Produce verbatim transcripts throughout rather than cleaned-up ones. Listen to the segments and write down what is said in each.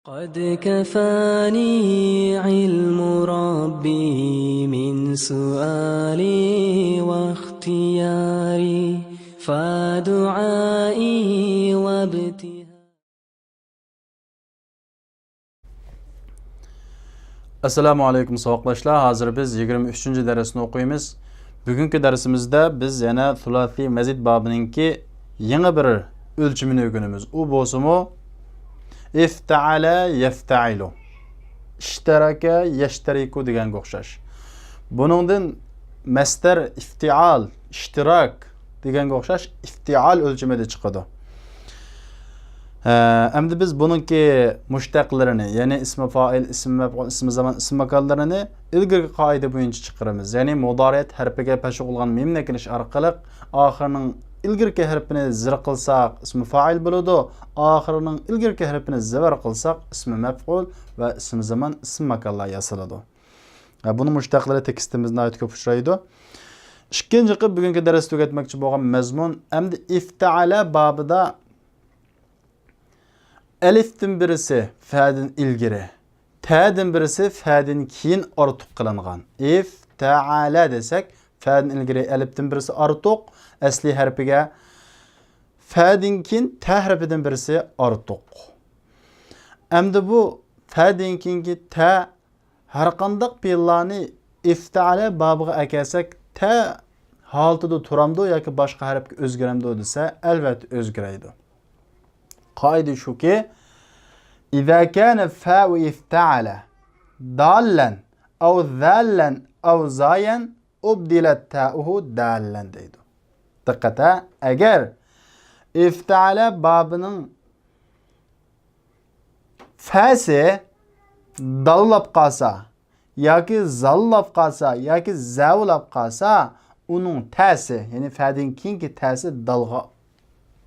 قد كفاني علم ربي من سؤالي واختياري، فدعائي وابتهالي. ئەسسالامۇ ئەلەيكۇم ساۋاقداشلار، ھازىر بىز يىگىرمە ئۈچىنچى دەرسنى ئوقۇيمىز. بۈگۈنكى دەرسىمىزدە بىز يەنە سۇلاسىي مەزىد بابىنىڭكى يېڭى بىر ئۆلچىمىنى ئۆگىنىمىز. ئۇ بولسىمۇ ئىفتەئەلە يەفتەئىلۇ، ئىشتەرەكە يەشتەرىكۇ دېگەنگە ئوخشاش. بۇنىڭدىن مەسدەر ئىفتىئال، ئىشتىراك دېگەنگە ئوخشاش ئىفتىئال ئۆلچىمىدە چىقىدۇ. ھە، ئەمدى بىز بۇنىڭكى مۇشتەقلىرىنى، يەنى ئىسمى فائىل، ئىسمى مەپئۇل، ئىسمى زامان، ئىسمى ماكانلىرىنى ئىلگىرىكى قائىدە بويىچە چىقىرىمىز. يەنى مۇدارىئەت ھەرپىگە پەش قىلغان مىمنى ئەكىلىش ئارقىلىق ئاخىرىنىڭ ئىلگىرىكى ھەرپىنى زېر قىلساق، ئىسمى فائىل بولىدۇ. ئاخىرىنىڭ ئىلگىرىكى ھەرپىنى زەۋەر قىلساق، ئىسمى مەپئۇل ۋە ئىسمى زامان، ئىسمى ماكانلار ياسىلىدۇ. ھە، بۇنىڭ مۇشتەقلىرى تېكىستىمىزدە ناھايىتى كۆپ ئۇچرايدۇ. ئىككىنچى قىلىپ بۈگۈنكى دەرستە ئۆگەتمەكچى بولغان مەزمۇن، ئەمدى ئىفتەئەلە بابىدا ئەلىفتىن بىرسى فەدىن ئىلگىرى، تەدىن بىرسى فەدىن كېيىن ئارتۇق قىلىنغان. ئىفتەئەلە دېسەك، فەدىن ئىلگىرى ئەلىفتىن بىرسى ئارتۇق، ئەسلى ھەرپىگە، فەدىن كېيىن تە ھەرپىدىن بىرسى ئارتۇق. ئەمدى بۇ فەدىن كېيىنكى تە ھەرقانداق پېئىللارنى ئىفتەئەلە بابىغا ئەكەلسەك، تە ھالىتىدە تۇرامدۇ ياكى باشقا ھەرپكە ئۆزگىرەمدۇ دېسە، ئەلۋەتتە ئۆزگىرەيدۇ. قائىدە شۇكى، إذا كان فاء افتعل ضالا أو ذالا أو زايا أبدلت تاؤه دالا دەيدۇ. دىققەت ھە، ئەگەر ئىفتەئەلە بابىنىڭ فەسى داللاپ قالسا ياكى زاللاپ قالسا ياكى زەۋلاپ قالسا، ئۇنىڭ تەسى، يەنى فەدىن كېيىنكى تەسى دالغا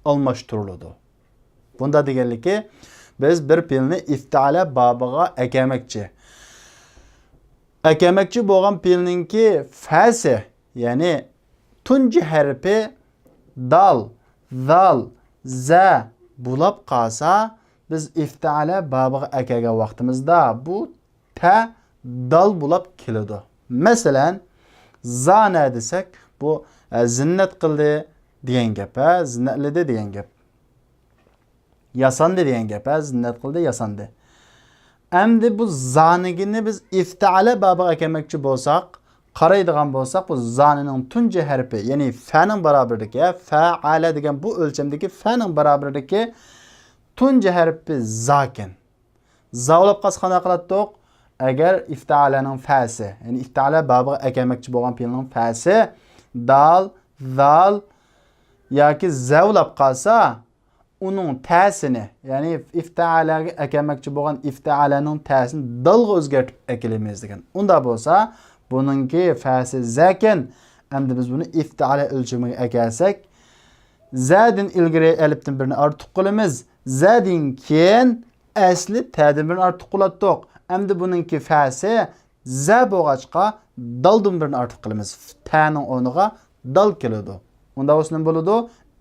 ئالماشتۇرۇلىدۇ. بۇندا دېگەنلىكى، بىز بىر پېئىلنى ئىفتەئەلە بابىغا ئەكەمەكچى. ئەكەمەكچى بولغان پېئىلنىڭكى فەسى، يەنى تۇنجى ھەرپى دال، زال، زە بولاپ قالسا، بىز ئىفتەئەلە بابىغا ئەكەلگەن ۋاقتىمىزدا بۇ تە دال بولاپ كېلىدۇ. مەسىلەن، زانە دېسەك، بۇ، ئە، زىننەت قىلدى دېگەن گەپ، ھە، زىننەتلىدى دېگەن گەپ. ياساندى دېگەن گەپ، ھە، زىننەت قىلدى، ياساندى. ئەمدى بۇ زانىگىنى بىز ئىفتەئەلە بابىغا ئەكەلمەكچى بولساق، قارايدىغان بولساق، بۇ زانىنىڭ تۇنجى ھەرپى، يەنى فەنىڭ بارابىرىدىكى، ھە، فەئەلە دېگەن بۇ ئۆلچەمدىكى فەنىڭ بارابىرىدىكى تۇنجى ھەرپى زاكىن. زاۋلاپ قالسا قانداق قىلاتتۇق؟ ئەگەر ئىفتەئەلەنىڭ فەسى، يەنى ئىفتەئەلە بابىغا ئەكەلمەكچى بولغان پېئىلنىڭ فەسى دال، زال ياكى زەۋلاپ قالسا، ئۇنىڭ تەسىنى، يەنى ئىفتەئەلەگە ئەكەلمەكچى بولغان ئىفتەئەلەنىڭ تەسىنى دالغا ئۆزگەرتىپ ئەكېلىمىز دېگەن. ئۇنداق بولسا، بۇنىڭكى فەسى زەكىن. ئەمدى بىز بۇنى ئىفتەئەلە ئۆلچىمىگە ئەكەلسەك، زەدىن ئىلگىرى ئەلىپتىن بىرنى ئارتۇق قىلىمىز. زەدىن كېيىن ئەسلى تەدىن بىرنى ئارتۇق قىلاتتۇق. ئەمدى بۇنىڭكى فەسى زە بولغاچقا، دالدىن بىرنى ئارتۇق قىلىمىز. تەنىڭ ئورنىغا دال كېلىدۇ. ئۇنداق بولسا نېمە بولىدۇ؟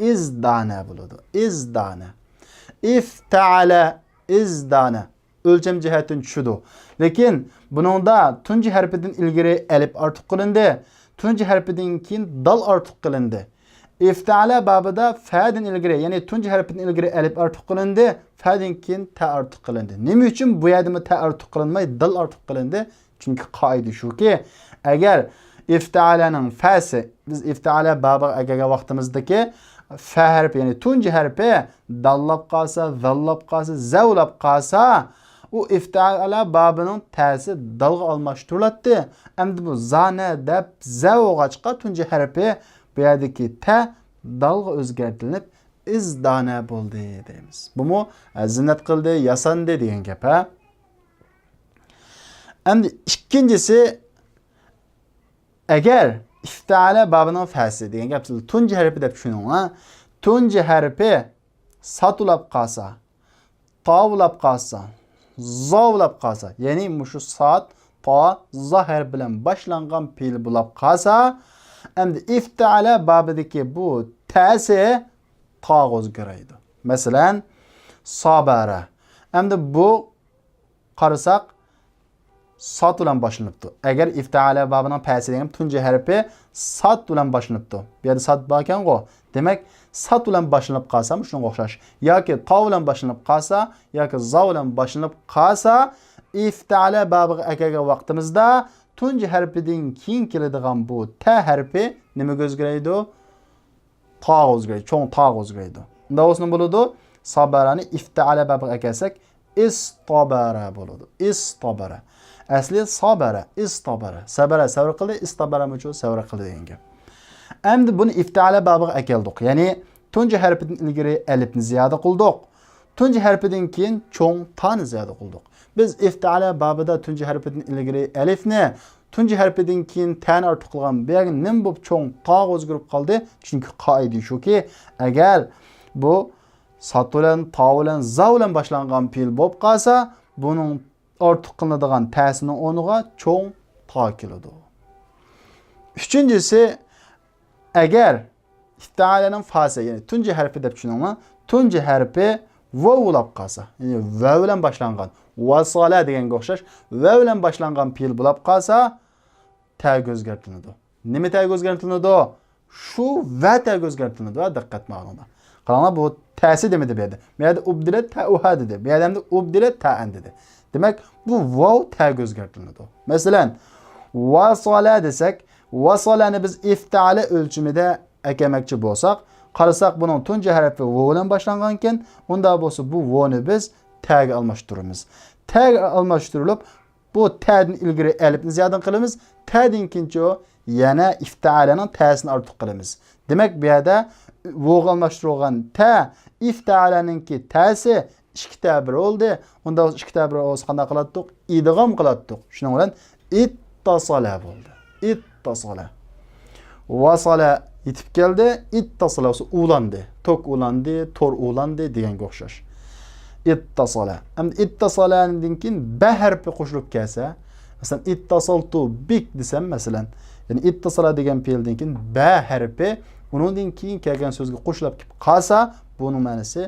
ئىزدانە بولىدۇ. ئىزدانە. ئىفتەئەلە، ئىزدانە. ئۆلچەم جەھەتتىن چۈشىدۇ. لېكىن بۇنىڭدا تۇنجى ھەرپىدىن ئىلگىرى ئەلىپ ئارتۇق قىلىندى. تۇنجى ھەرپىدىن كېيىن دال ئارتۇق قىلىندى. ئىفتەئەلە بابىدا فەدىن ئىلگىرى، يەنى تۇنجى ھەرپىدىن ئىلگىرى ئەلىپ ئارتۇق قىلىندى، فەدىن كېيىن تە ئارتۇق قىلىندى. نېمە ئۈچۈن بۇ يەردىمۇ تە ئارتۇق قىلىنماي، دال ئارتۇق قىلىندى؟ چۈنكى قائىدە شۇكى، ئەگەر ئىفتەئەلەنىڭ فەسى، بىز ئىفتەئەلە بابىغا ئەكەلگەن ۋاقتىمىزدىكى فە ھەرپى، يەنى تۇنجى ھەرپى داللاپ قالسا، زاللاپ قالسا، زەۋلاپ قالسا، ئۇ ئىفتەئەلە بابىنىڭ تەسى دالغا ئالماشتۇرۇلاتتى. ئەمدى بۇ زانە دەپ زە بولغاچقا، تۇنجى ھەرپى بۇ يەردىكى تە دالغا ئۆزگەرتىلىپ، ئىزدانە بولدى دەيمىز. بۇمۇ، ئە، زىننەت قىلدى، ياساندى دېگەن گەپ، ھە. ئەمدى ئىككىنچىسى، ئەگەر ئىفتەئەلە بابىنىڭ فەسى دېگەن گەپ، تۇنجى ھەرپى دەپ چۈشىنىڭلار. تۇنجى ھەرپى سات بولاپ قالسا، تا بولاپ قالسا، زا بولاپ قالسا، يەنى مۇشۇ سات، تا، زا ھەرپى بىلەن باشلانغان پېئىل بولاپ قالسا، ئەمدى ئىفتەئەلە بابىدىكى بۇ تەسى تاغا ئۆزگىرەيدۇ. مەسىلەن، سابەرە. ئەمدى بۇ قارىساق، ساد بىلەن باشلىنىپتۇ. ئەگەر ئىفتەئەلە بابىنىڭ پەسى دېگەن تۇنجى ھەرپى ساد بىلەن باشلىنىپتۇ. بۇ يەردە ساد باركەنغۇ. دېمەك، ساد بىلەن باشلىنىپ قالسا، شۇنىڭغا ئوخشاش. ياكى تاۋ بىلەن باشلىنىپ قالسا، ياكى زاۋ بىلەن باشلىنىپ قالسا، ئىفتەئەلە بابىغا ئەكەلگەن ۋاقتىمىزدا تۇنجى ھەرپىدىن كېيىن كېلىدىغان بۇ تە ھەرپى نېمىگە ئۆزگىرەيدۇ؟ تاغا ئۆزگىرەيدۇ، چوڭ تاغا ئۆزگىرەيدۇ. ئۇنداق بولسا نېمە بولىدۇ؟ سابارانى ئىفتەئەلە بابىغا ئەكەلسەك، ئىستابارە بولىدۇ. ئىستابارە. ئەسلى سابارە، ئىستابارە. سابارە سەۋر قىلدى، ئىستابارە مۇچۇ سەۋر قىلدى دېگەن گەپ. ئەمدى بۇنى ئىفتەئەلە بابىغا ئەكەلدۇق. يەنى تۇنجى ھەرپىدىن ئىلگىرى ئەلىپنى زىيادە قىلدۇق. تۇنجى ھەرپىدىن كېيىن چوڭ تانى زىيادە قىلدۇق. بىز ئىفتەئەلە بابىدا تۇنجى ھەرپىدىن ئىلگىرى ئەلىفنى، تۇنجى ھەرپىدىن كېيىن تەنى ئارتۇق قىلغان بۇ يەرگە نېمە بولۇپ چوڭ تاغا ئۆزگىرىپ قالدى؟ چۈنكى قائىدە شۇكى، ئەگەر بۇ سات بىلەن، تا بىلەن، زا بىلەن باشلانغان پېئىل بولۇپ قالسا، بۇنىڭ ئارتۇق قىلىنىدىغان تەسىنىڭ ئورنىغا چوڭ تا كېلىدۇ. ئۈچىنچىسى، ئەگەر ئىفتەئەلەنىڭ فاسى، يەنى تۇنجى ھەرپى دەپ چۈشىنىڭلار، تۇنجى ھەرپى ۋاۋ بولاپ قالسا، يەنى ۋە بىلەن باشلانغان، ۋاسالە دېگەنگە ئوخشاش، ۋە بىلەن باشلانغان پېئىل بولاپ قالسا، تەگە ئۆزگەرتىلىدۇ. نېمە تەگە ئۆزگەرتىلىدۇ؟ شۇ ۋە تەگە ئۆزگەرتىلىدۇ. ھە، دىققەت ماڭىڭلار. قاراڭلار، بۇ تەسى دېمىدى بۇ يەردە. بۇ يەردە ئۇبدىلە تەئۇھە دېدى. بۇ يەردە ئەمدى ئۇبدىلە تەئەن دېدى. دېمەك، بۇ ۋاۋ تەگە ئۆزگەرتىلىدۇ. مەسىلەن، ۋاسالە دېسەك، ۋاسالەنى بىز ئىفتەئەلە ئۆلچىمىدە ئەكەلمەكچى بولساق، قارىساق، بۇنىڭ تۇنجى ھەرپى ۋو بىلەن باشلانغانكەن، ئۇنداق بولسا بۇ ۋونى بىز تەگە ئالماشتۇرىمىز. تەگە ئالماشتۇرۇلۇپ، بۇ تەدىن ئىلگىرى ئەلىپنى زىيادە قىلىمىز، تەدىن كېيىنچە يەنە ئىفتەئەلەنىڭ تەسىنى ئارتۇق قىلىمىز. دېمەك، بۇ يەردە ۋوغا ئالماشتۇرۇلغان تە، ئىفتەئەلەنىڭكى تەسى ئىككى تە بىر بولدى. ئۇندا ئىككى تە بىر بولسا قانداق قىلاتتۇق؟ ئىدغام قىلاتتۇق. شۇنىڭ بىلەن ئىتتاسالە بولدى. ئىتتاسالە. ۋاسالە يېتىپ كەلدى، ئىتتاسالە بولسا ئۇلاندى. توك ئۇلاندى، تور ئۇلاندى دېگەنگە ئوخشاش. ئىتتاسالە. ئەمدى ئىتتاسالەدىن كېيىن بە ھەرپى قوشۇلۇپ كەلسە، مەسىلەن، ئىتتاسالتۇ بىك دېسەم، مەسىلەن، يەنى ئىتتاسالە دېگەن پېئىلدىن كېيىن بە ھەرپى ئۇنىڭدىن كېيىن كەلگەن سۆزگە قوشۇلۇپ كېلىپ قالسا، بۇنىڭ مەنىسى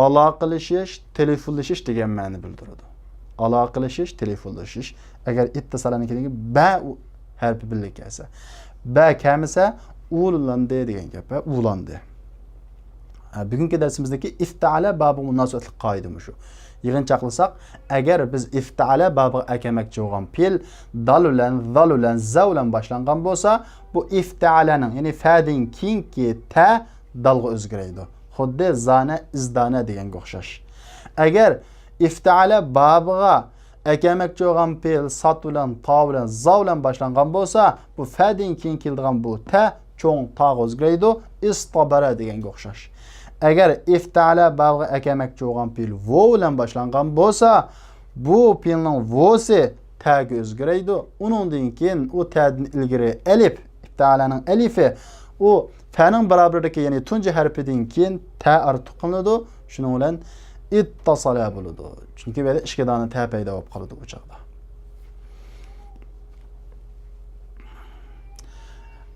ئالاقىلىشىش، تېلېفونلىشىش دېگەن مەنىنى بىلدۈرىدۇ. ئالاقىلىشىش، تېلېفونلىشىش. ئەگەر ئىتتىسالنىڭ كېيىنىگە بە ئۇ-، ھەرپى بىللە كەلسە. بە كەلمىسە، ئۇلاندى دېگەن گەپ، ھە، ئۇلاندى. ھە، بۈگۈنكى دەرسىمىزدىكى ئىفتەئەلە بابىغا مۇناسىۋەتلىك قائىدە مۇشۇ. يىغىنچاقلىساق، ئەگەر بىز ئىفتەئەلە بابىغا ئەكەلمەكچى بولغان پېئىل دال بىلەن، زال بىلەن، زا بىلەن باشلانغان بولسا، بۇ ئىفتەئەلەنىڭ، يەنى فەدىن كېيىنكى تە دالغا ئۆزگىرەيدۇ. خۇددى زانە، ئىزدانە دېگەنگە ئوخشاش. ئەگەر ئىفتەئەلە بابىغا ئەكەلمەكچى بولغان پېئىل سات بىلەن، تا بىلەن، زا بىلەن باشلانغان بولسا، بۇ فەدىن كېيىن كېلىدىغان بۇ تە چوڭ تاغا ئۆزگىرەيدۇ، ئىستابەرە دېگەنگە ئوخشاش. ئەگەر ئىفتەئەلە بابىغا ئەكەلمەكچى بولغان پېئىل ۋو بىلەن باشلانغان بولسا، بۇ پېئىلنىڭ ۋوسى تەگە ئۆزگىرەيدۇ. ئۇنىڭدىن كېيىن ئۇ تەدىن ئىلگىرى ئەلىپ، ئىفتەئەلەنىڭ ئەلىفى، ئۇ فەنىڭ بارابىرىدىكى، يەنى تۇنجى ھەرپىدىن كېيىن تە ئارتۇق قىلىنىدۇ. شۇنىڭ بىلەن ئىتتاسالە بولىدۇ. چۈنكى بۇ يەردە ئىككى دانە تە پەيدا بولۇپ قالىدۇ بۇ چاغدا.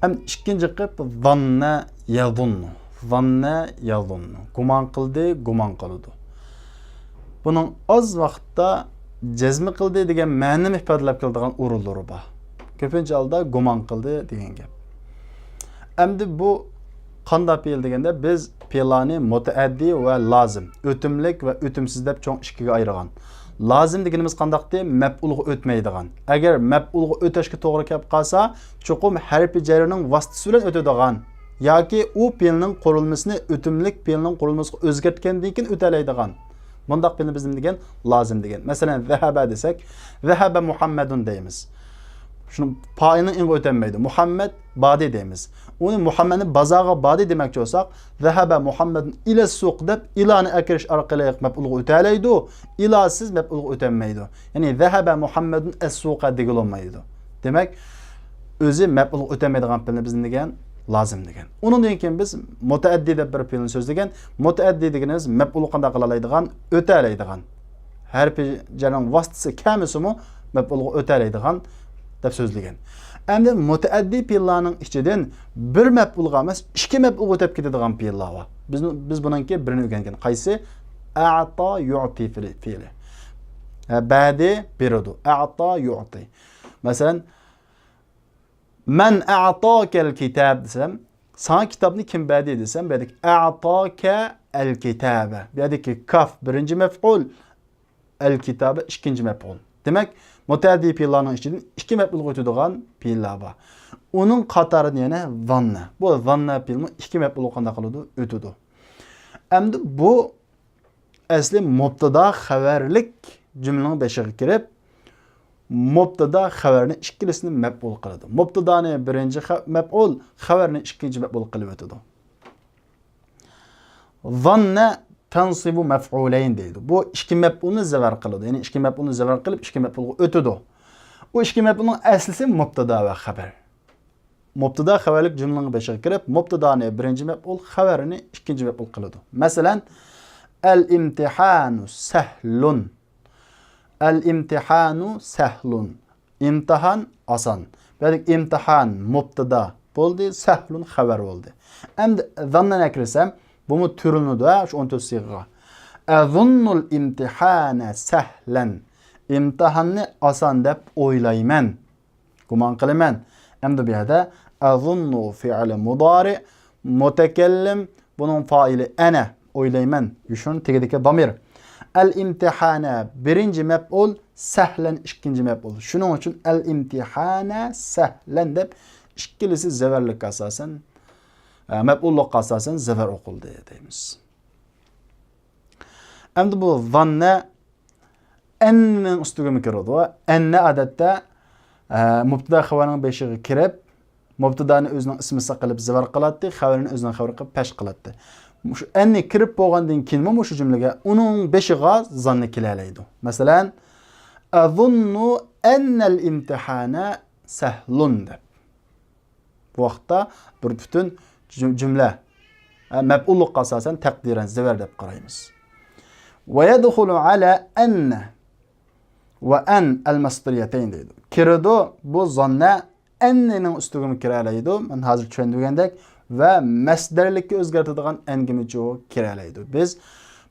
ئەمدى ئىككىنچى قېپ، ظاننە يەزۇننۇ. ظاننە يەزۇننۇ. گۇمان قىلدى، گۇمان قىلىدۇ. بۇنىڭ ئاز ۋاقىتتا جەزمە قىلدى دېگەن مەنىنى ئىپادىلەپ كېلىدىغان ئورۇنلىرى بار. كۆپىنچە ھالدا گۇمان قىلدى دېگەن گەپ. ئەمدى بۇ قانداق پېئىل دېگەندە، بىز پېئىللارنى مۇتەئەددىي ۋە لازىم، ئۆتۈملۈك ۋە ئۆتۈمسىز دەپ چوڭ ئىككىگە ئايرىغان. لازىم دېگىنىمىز قانداقتى؟ مەپئۇلغا ئۆتمەيدىغان. ئەگەر مەپئۇلغا ئۆتەشكە توغرا كەپ قالسا، چوقۇم ھەرپى جەررىنىڭ ۋاسىتىسى بىلەن ئۆتىدىغان ياكى ئۇ پېئىلنىڭ قۇرۇلمىسىنى، ئۆتۈملۈك پېئىلنىڭ قۇرۇلمىسىغا ئۆزگەرتكەندىن كېيىن ئۆتەلەيدىغان. بۇنداق پېئىلنى بىز نېمە دېگەن؟ لازىم دېگەن. مەسىلەن، زەھەبە دېسەك، زەھەبە مۇھەممەدۇن دەيمىز. شۇنىڭ پائىلنىڭ ئېڭىغا ئۆتەلمەيدۇ. مۇھەممەد باردى دەيمىز. ئۇنى مۇھەممەدنى بازارغا باردى دېمەكچى بولساق، زەھەبە مۇھەممەدۇن ئىلەسسۇق دەپ ئىلانى ئەكىرىش ئارقىلىق مەپئۇلغا ئۆتەلەيدۇ. ئىلاسىز مەپئۇلغا ئۆتەلمەيدۇ. يەنى زەھەبە مۇھەممەدۇن ئەسسۇقە دېگىلى بولمايدۇ. دېمەك، ئۆزى مەپئۇلغا ئۆتەلمەيدىغان پېئىلنى بىز نېمە دېگەن؟ لازىم دېگەن. ئۇنىڭدىن كېيىن بىز مۇتەئەددىي دەپ بىر پېئىلنى سۆزلىگەن. مۇتەئەددىي دېگىنىمىز مەپئۇلغا قانداق قىلالايدىغان؟ ئۆتەلەيدىغان. ھەرپى جەرنىڭ ۋاسىتىسى كەلمىسىمۇ، مەپئۇلغا ئۆتەلەيدىغان دەپ سۆزلىگەن. ئەمدى مۇتەئەددىي پېئىللارنىڭ ئىچىدىن بىر مەپئۇلغا ئەمەس، ئىككى مەپئۇلغا ئۆتەپ كېتىدىغان پېئىللار بار. بىز، بىز بۇنىڭكى بىرىنى ئۆگەنگەن. قايسى؟ ئەتا يۇئتى پېئىلى. ھە، بەردى، بېرىدۇ. ئەتا يۇئتى. مەسىلەن، مەن ئەتاكەل كىتاب دېسەم، ساڭا كىتابنى كىم بەردى دېسەم، بۇ يەردىكى ئەتاكە ئەل كىتابە. بۇ يەردىكى كاف بىرىنچى مەپئۇل، ئەل كىتابە ئىككىنچى مەپئۇل. دېمەك، مۇتەئەددى پېئىللارنىڭ ئىچىدىن ئىككى مەپئۇلغا ئۆتىدىغان پېئىللار بار. ئۇنىڭ قاتارىدا يەنە زاننە. بۇ زاننە پېئىلمۇ ئىككى مەپئۇلغا قانداق قىلىدۇ؟ ئۆتىدۇ. ئەمدى بۇ ئەسلى مۇبتىدا خەۋەرلىك جۈملىنىڭ بېشىغا كىرىپ، مۇبتىدا خەۋەرنى ئىككىلىسىنى مەپئۇل قىلىدۇ. مۇبتىدانى بىرىنچى خە-، مەپئۇل، خەۋەرنى ئىككىنچى مەپئۇل قىلىۋېتىدۇ. زاننە تەنسىبۇ مەفئۇلەين دەيدۇ. بۇ ئىككى مەپئۇلنى زەۋەر قىلىدۇ. يەنى ئىككى مەپئۇلنى زەۋەر قىلىپ، ئىككى مەپئۇلغا ئۆتىدۇ. ئۇ ئىككى مەپئۇلنىڭ ئەسلىسى مۇبتىدا ۋە خەۋەر. مۇبتىدا خەۋەرلىك جۈملىنىڭ بېشىغا كىرىپ، مۇبتىدانى بىرىنچى مەپئۇل، خەۋەرنى ئىككىنچى مەپئۇل قىلىدۇ. مەسىلەن، ئەل ئىمتىھانۇ سەھلۇن. ئەل ئىمتىھانۇ سەھلۇن. ئىمتىھان ئاسان. بۇ يەردىكى ئىمتىھان مۇبتىدا بولدى، سەھلۇن خەۋەر بولدى. ئەمدى زاننەنى ئەكىرسەم، بۇمۇ تۈرلىنىدۇ، ھە، شۇ ئون تۆت سىيغىغا. ئەزۇننۇل ئىمتىھانە سەھلەن. ئىمتىھاننى ئاسان دەپ ئويلايمەن. گۇمان قىلىمەن. ئەمدى بۇ يەردە ئەزۇننۇ فېئىلى مۇدارى، مۇتەكەللىم، بۇنىڭ فائىلى ئەنە، ئويلايمەن، يوشۇرۇن تېگىدىكى دامىر. ئەل ئىمتىھانە بىرىنچى مەپئۇل، سەھلەن ئىككىنچى مەپئۇل. شۇنىڭ ئۈچۈن ئەل ئىمتىھانە سەھلەن دەپ ئىككىلىسى زەۋەرلىككە ئاساسەن، ئە، مەپئۇللۇققا ئاساسەن زەۋەر ئوقۇلدى دەيمىز. ئەمدى بۇ زاننە ئەننىڭ ئۈستىگىمۇ كىرىدۇ. ئەننە ئادەتتە، ئە، مۇبتىدا خەۋەرنىڭ بېشىغا كىرىپ، مۇبتىدانى ئۆزىنىڭ ئىسمى قىلىپ زىۋار قىلاتتى، خەۋەرنى ئۆزىنىڭ خەۋىرى قىلىپ پەش قىلاتتى. مۇشۇ ئەننى كىرىپ بولغاندىن كېيىنمۇ مۇشۇ جۈملىگە ئۇنىڭ بېشىغا زاننە كېلەلەيدۇ. مەسىلەن، ئەزۇننۇ ئەننەل ئىمتىھانە سەھلۇن دەپ. بۇ ۋاقىتتا بىر پۈتۈن جۈ-، جۈملە، ئە، مەپئۇللۇققا ئاساسەن تەقدىرەن زەۋەر دەپ قارايمىز. ۋە يەدخۇلۇ ئەلە ئەننە ۋە ئەن ئەل مەسدىرىيەتەين دەيدۇ. كىرىدۇ بۇ زاننە ئەننىنىڭ ئۈستىگىمۇ كىرەلەيدۇ. مەن ھازىر چۈشەندۈرگەندەك ۋە مەسدەرلىككە ئۆزگەرتىدىغان ئەنگىمۇچۇ كىرەلەيدۇ. بىز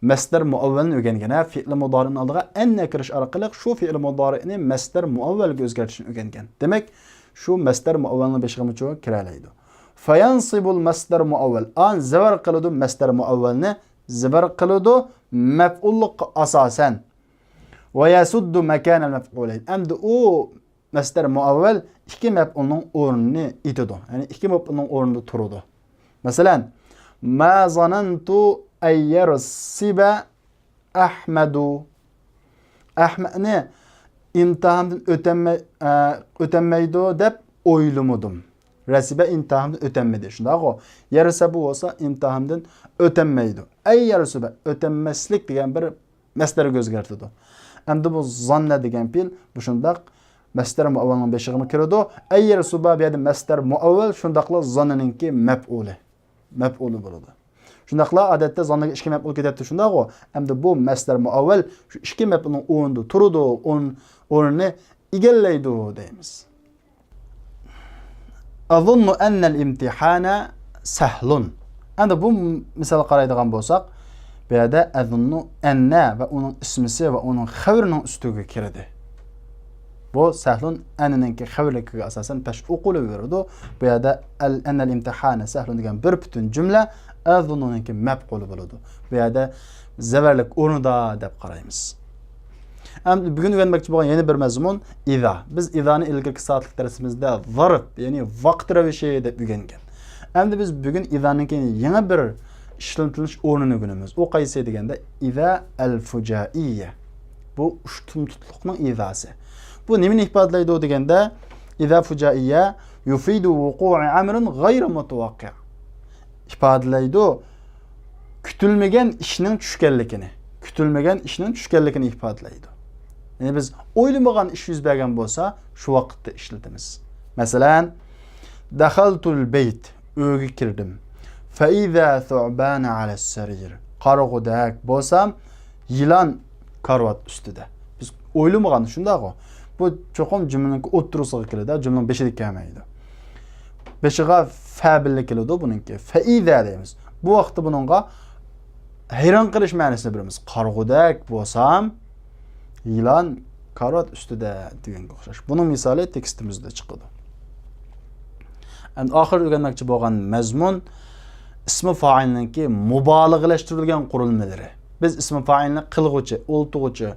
مەسدەر مۇئەۋۋەلنى ئۆگەنگەن، ھە، فېئىل مۇدارىئنىڭ ئالدىغا ئەننە كىرىش ئارقىلىق شۇ فېئىل مۇدارىئنى مەسدەر مۇئەۋۋەلگە ئۆزگەرتىشنى ئۆگەنگەن. دېمەك، شۇ مەسدەر مۇئەۋۋەلنىڭ بېشىغىمۇچۇ كىرەلەيدۇ. فەيەنسىبۇل مەسدەر مۇئەۋۋەل. ئان زەۋەر قىلىدۇ مەسدەر مۇئەۋۋەلنى، زەۋەر قىلىدۇ مەپئۇللۇققا ئاساسەن. ۋە يەسۇددۇ مەكانەل مەفئۇلەين. ئەمدى ئۇ مەسدەر مۇئەۋۋەل ئىككى مەپئۇلنىڭ ئورنىنى ئېتىدۇ. يەنى ئىككى مەپئۇلنىڭ ئورنىدا تۇرىدۇ. مەسىلەن، ما زانەنتۇ ئەن يەرسىبە ئەھمەدۇ. ئەھمەدنى ئىمتىھاندىن ئۆتەلمەي-، ئە، ئۆتەلمەيدۇ دەپ ئويلىمىدىم. رەسىبە ئىمتىھاندىن ئۆتەلمىدى. شۇنداقغۇ؟ يەرسەبۇ بولسا ئىمتىھاندىن ئۆتەلمەيدۇ. ئەن يەرسىبە، ئۆتەلمەسلىك دېگەن بىر مەسدەرگە ئۆزگەرتىدۇ. ئەمدى بۇ زاننە دېگەن پېئىل بۇ شۇنداق مەسدەر مۇئەۋۋەلنىڭ بېشىغىمۇ كىرىدۇ. ئەن يەرسۇبا بۇ يەردە مەسدەر مۇئەۋۋەل شۇنداقلا زاننىنىڭكى مەپئۇلى. مەپئۇلى بولىدۇ. شۇنداقلا ئادەتتە زاننىگە ئىككى مەپئۇل كېتەتتى شۇنداقغۇ؟ ئەمدى بۇ مەسدەر مۇئەۋۋەل شۇ ئىككى مەپئۇلنىڭ ئورنىدا تۇرىدۇ، ئورن-، ئورنىنى ئىگىلەيدۇ دەيمىز. ئەزۇننۇ ئەننەل ئىمتىھانە سەھلۇن. ئەمدى بۇ مىسالغا قارايدىغان بولساق، بۇ يەردە ئەزۇننۇ ئەننە ۋە ئۇنىڭ ئىسمىسى ۋە ئۇنىڭ خەۋىرىنىڭ ئۈستىگە كىردى. بۇ سەھلۇن ئەننىنىڭكى خەۋىرلىكىگە ئاساسەن پەش ئوقۇلۇۋېرىدۇ. بۇ يەردە ئەل-، ئەننەل ئىمتىھانە سەھلۇن دېگەن بىر پۈتۈن جۈملە ئەزۇننۇنىڭكى مەپئۇلى بولىدۇ. بۇ يەردە زەۋەرلىك ئورنىدا دەپ قارايمىز. ئەمدى بۈگۈن ئۆگەنمەكچى بولغان يەنە بىر مەزمۇن ئىزا. بىز ئىزانى ئىلگىرىكى سائەتلىك دەرسىمىزدە زەرپ، يەنى ۋاقىت رەۋىشى دەپ ئۆگەنگەن. ئەمدى بىز بۈگۈن ئىزانىڭكى يېڭى بىر ئىشلىتىلىش ئورنىنى ئۆگىنىمىز. ئۇ قايسى دېگەندە، ئىزا ئەل فۇجائىيە. بۇ ئۇشتۇمتۇتلۇقنىڭ ئىزاسى. بۇ نېمىنى ئىپادىلەيدۇ دېگەندە، ئىزا فۇجائىيە يۇفىدۇ ۋۇقۇئە ئەمرىن غەيرى مۇتەۋەققىئ. ئىپادىلەيدۇ، كۈتۈلمىگەن ئىشنىڭ چۈشكەنلىكىنى، كۈتۈلمىگەن ئىشنىڭ چۈشكەنلىكىنى ئىپادىلەيدۇ. يەنى بىز ئويلىمىغان ئىش يۈز بەرگەن بولسا، شۇ ۋاقىتتا ئىشلىتىمىز. مەسىلەن، دەخەلتۇل بەيت، ئۆيگە كىردىم. فەئىزا سۇبانە ئەلەس سەرىر. قارىغۇدەك بولسام، يىلان كارىۋات ئۈستىدە. بىز ئويلىمىغان، شۇنداقغۇ؟ بۇ چوقۇم جۈملىنىڭ ئوتتۇرىسىغا كېلىدۇ، جۈملىنىڭ بېشىدا كەلمەيدۇ. بېشىغا فە بىللە كېلىدۇ بۇنىڭكى. فەئىزا دەيمىز. بۇ ۋاقىتتا بۇنىڭغا ھەيران قېلىش مەنىسىنى بېرىمىز. قارىغۇدەك بولسام، يىلان كارىۋات ئۈستىدە دېگەنگە ئوخشاش. بۇنىڭ مىسالى تېكىستىمىزدە چىقىدۇ. ئەمدى ئاخىرى ئۆگەنمەكچى بولغان مەزمۇن ئىسمى فائىلنىڭكى مۇبالىغىلەشتۈرۈلگەن قۇرۇلمىلىرى. بىز ئىسمى فائىلنى قىلغۇچى، ئولتۇرغۇچى،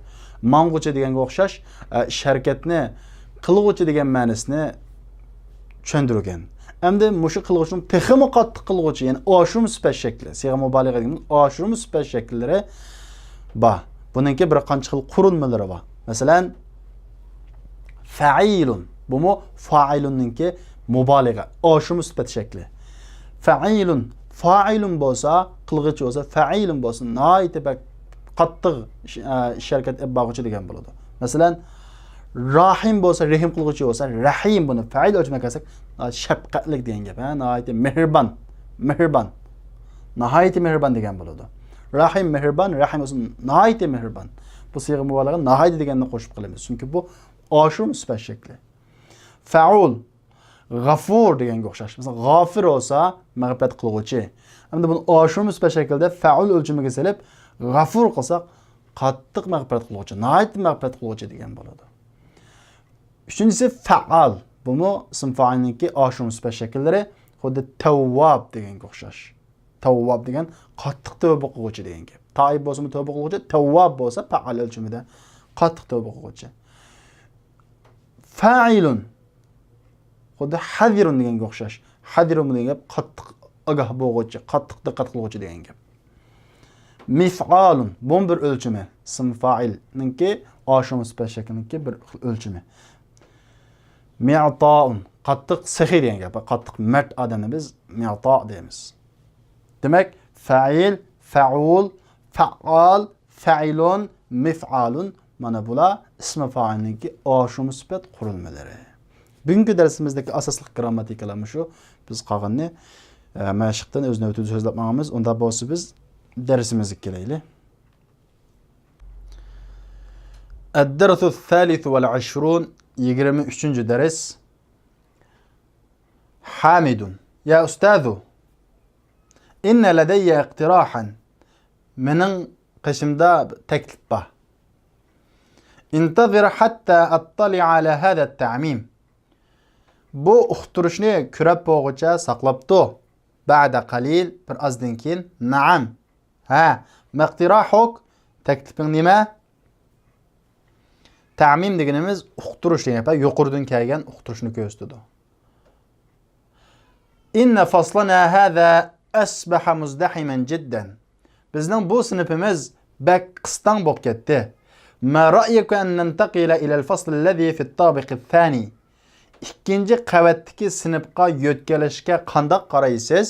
ماڭغۇچى دېگەنگە ئوخشاش، ئە، ئىش ھەرىكەتنى قىلغۇچى دېگەن مەنىسىنى چۈشەندۈرگەن. ئەمدى مۇشۇ قىلغۇچىنىڭ تېخىمۇ قاتتىق قىلغۇچى، يەنى ئاشۇرما سۈپەت شەكلى، سىيغە مۇبالىغە دېگەن ئاشۇرما سۈپەت شەكىللىرى بار. بۇنىڭكى بىر قانچە خىل قۇرۇلمىلىرى بار. مەسىلەن، فەئىلۇن. بۇمۇ فائىلۇننىڭكى مۇبالىغە، ئاشۇرما سۈپەت شەكلى. فەئىلۇن، فائىلۇن بولسا، قىلغۇچى بولسا، فەئىلۇن بولسا، ناھايىتى بەك قاتتىق ئىش، ئە، ئىش ھەرىكەت ئېلىپ بارغۇچى دېگەن بولىدۇ. مەسىلەن، راھىم بولسا، رېھىم قىلغۇچى بولسا، رەھىم، بۇنى فەئىل ئۆلچىمىگە كەلسەك، ناھايىتى شەپقەتلىك دېگەن گەپ، ھە، ناھايىتى مېھرىبان، مېھرىبان، ناھايىتى مېھرىبان دېگەن بولىدۇ. راھىم مېھرىبان، رەھىم بولسا ناھايىتى مېھرىبان. بۇ سىيغە مۇبالىغە ناھايىتى دېگەننى قوشۇپ قىلىمىز، چۈنكى بۇ ئاشۇرما سۈپەت شەكلى. فەئۇل، غەفۇر دېگەنگە ئوخشاش. مەسىلەن، غافىر بولسا مەغپىرەت قىلغۇچى. ئەمدى بۇنى ئاشۇرما سۈپەت شەكلىدە فەئۇل ئۆلچىمىگە سېلىپ، غەفۇر قىلساق، قاتتىق مەغپىرەت قىلغۇچى، ناھايىتى مەغپىرەت قىلغۇچى دېگەن بولىدۇ. ئۈچىنچىسى فەئال. بۇمۇ ئىسىم فائىلنىڭكى ئاشۇرما سۈپەت شەكىللىرى، خۇددى تەۋۋاب دېگەنگە ئوخشاش. تەۋۋاب دېگەن قاتتىق تەۋبە قىلغۇچى دېگەن گەپ. تائىب بولسىمۇ تەۋبە قىلغۇچى، تەۋۋاب بولسا پەئال ئۆلچىمىدە قاتتىق تەۋبە قىلغۇچى. فەئىلۇن. خۇددى ھەزىرۇن دېگەنگە ئوخشاش. ھەزىرۇن دېگەن گەپ قاتتىق ئاگاھ بولغۇچى، قاتتىق دىققەت قىلغۇچى دېگەن گەپ. مىفئالۇن، بۇمۇ بىر ئۆلچىمى. ئىسىم فائىلنىڭكى، ئاشۇرما سۈپەت شەكلىنىڭكى بىر خىل ئۆلچىمى. مىئتائۇن، قاتتىق سېخىي دېگەن گەپ. قاتتىق مەرد ئادەمنى بىز مىئتا دەيمىز. دېمەك، فەئىل، فەئۇل، فەئال، فەئىلۇن، مىفئالۇن، مانا بۇلار ئىسمى فائىلنىڭكى ئاشۇرما سۈپەت قۇرۇلمىلىرى. بۈگۈنكى دەرسىمىزدىكى ئاساسلىق گىرامماتىكىلار مۇشۇ. بىز قالغىنىنى، ئە، مەشىقتىن ئۆز نۆۋىتىدە سۆزلەپ ماڭىمىز. ئۇنداق بولسا بىز دەرسىمىزگە كېلەيلى. الدرس الثالث والعشرون، يىگىرمە ئۈچىنچى دەرس. حامد. يا أستاذ، إن لدي اقتراحا. مېنىڭ قېشىمدا تەكلىپ بار. انتظر حتى أطلع على هذا التعميم. بۇ ئۇقتۇرۇشنى كۆرۈپ بولغۇچە ساقلاپ تۇر. بعد قليل، بىر ئازدىن كېيىن. نعم. ھە، ما اقتراحك؟ تەكلىپىڭ نېمە؟ تەمىم دېگىنىمىز ئۇقتۇرۇش دېگەن گەپ، يۇقىرىدىن كەلگەن ئۇقتۇرۇشنى كۆرسىتىدۇ. إن فصلنا هذا أصبح مزدحما جدا. بىزنىڭ بۇ سىنىپىمىز بەك قىستاڭ بولۇپ كەتتى. ما رأيك أن ننتقل إلى الفصل الذي في الطابق الثاني؟ ئىككىنچى قەۋەتتىكى سىنىپقا يۆتكىلىشكە قانداق قارايسىز؟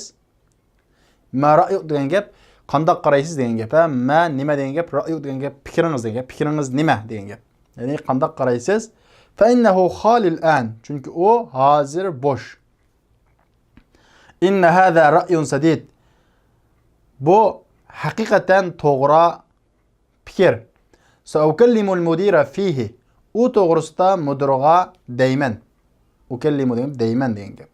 ما رأيك دېگەن گەپ، قانداق قارايسىز دېگەن گەپ، ھە؟ ما نېمە دېگەن گەپ، رأيك دېگەن گەپ، پىكرىڭىز دېگەن گەپ، پىكرىڭىز نېمە دېگەن گەپ. يەنى قانداق قارايسىز؟ فإنه خال الآن، چۈنكى ئۇ ھازىر بوش. إن هذا رأي سديد. بۇ ھەقىقەتەن توغرا پىكىر. سأكلم المدير فيه. ئۇ توغرىسىدا مۇدىرغا دەيمەن. أكلم دېگەن دەيمەن دېگەن گەپ.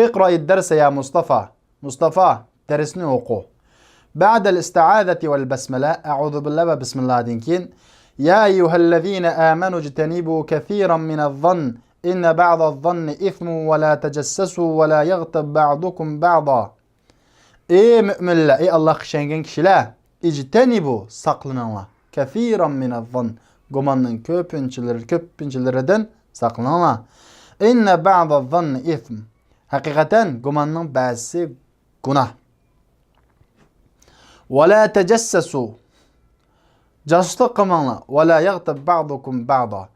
اقرأ الدرس يا مصطفى. مۇستافا، دەرسنى ئوقۇ. بعد الاستعاذة والبسملة، أعوذ بالله ۋە بىسمىللادىن كېيىن، يا أيها الذين آمنوا اجتنبوا كثيرا من الظن إن بعض الظن إثم ولا تجسسوا ولا يغتب بعضكم بعضا. ئەي مۆمىنلەر، ئەي ئاللاھقا ئىشەنگەن كىشىلەر، اجتنبوا، ساقلىنىڭلار، كثيرا من الظن، گۇماننىڭ كۆپىنچىلىرى، كۆپىنچىلىرىدىن ساقلىنىڭلار. إن بعض الظن إثم. ھەقىقەتەن گۇماننىڭ بەزىسى گۇناھ. ولا تجسسوا. جاسۇسلۇق قىلماڭلار. ولا يغتب بعضكم بعضا.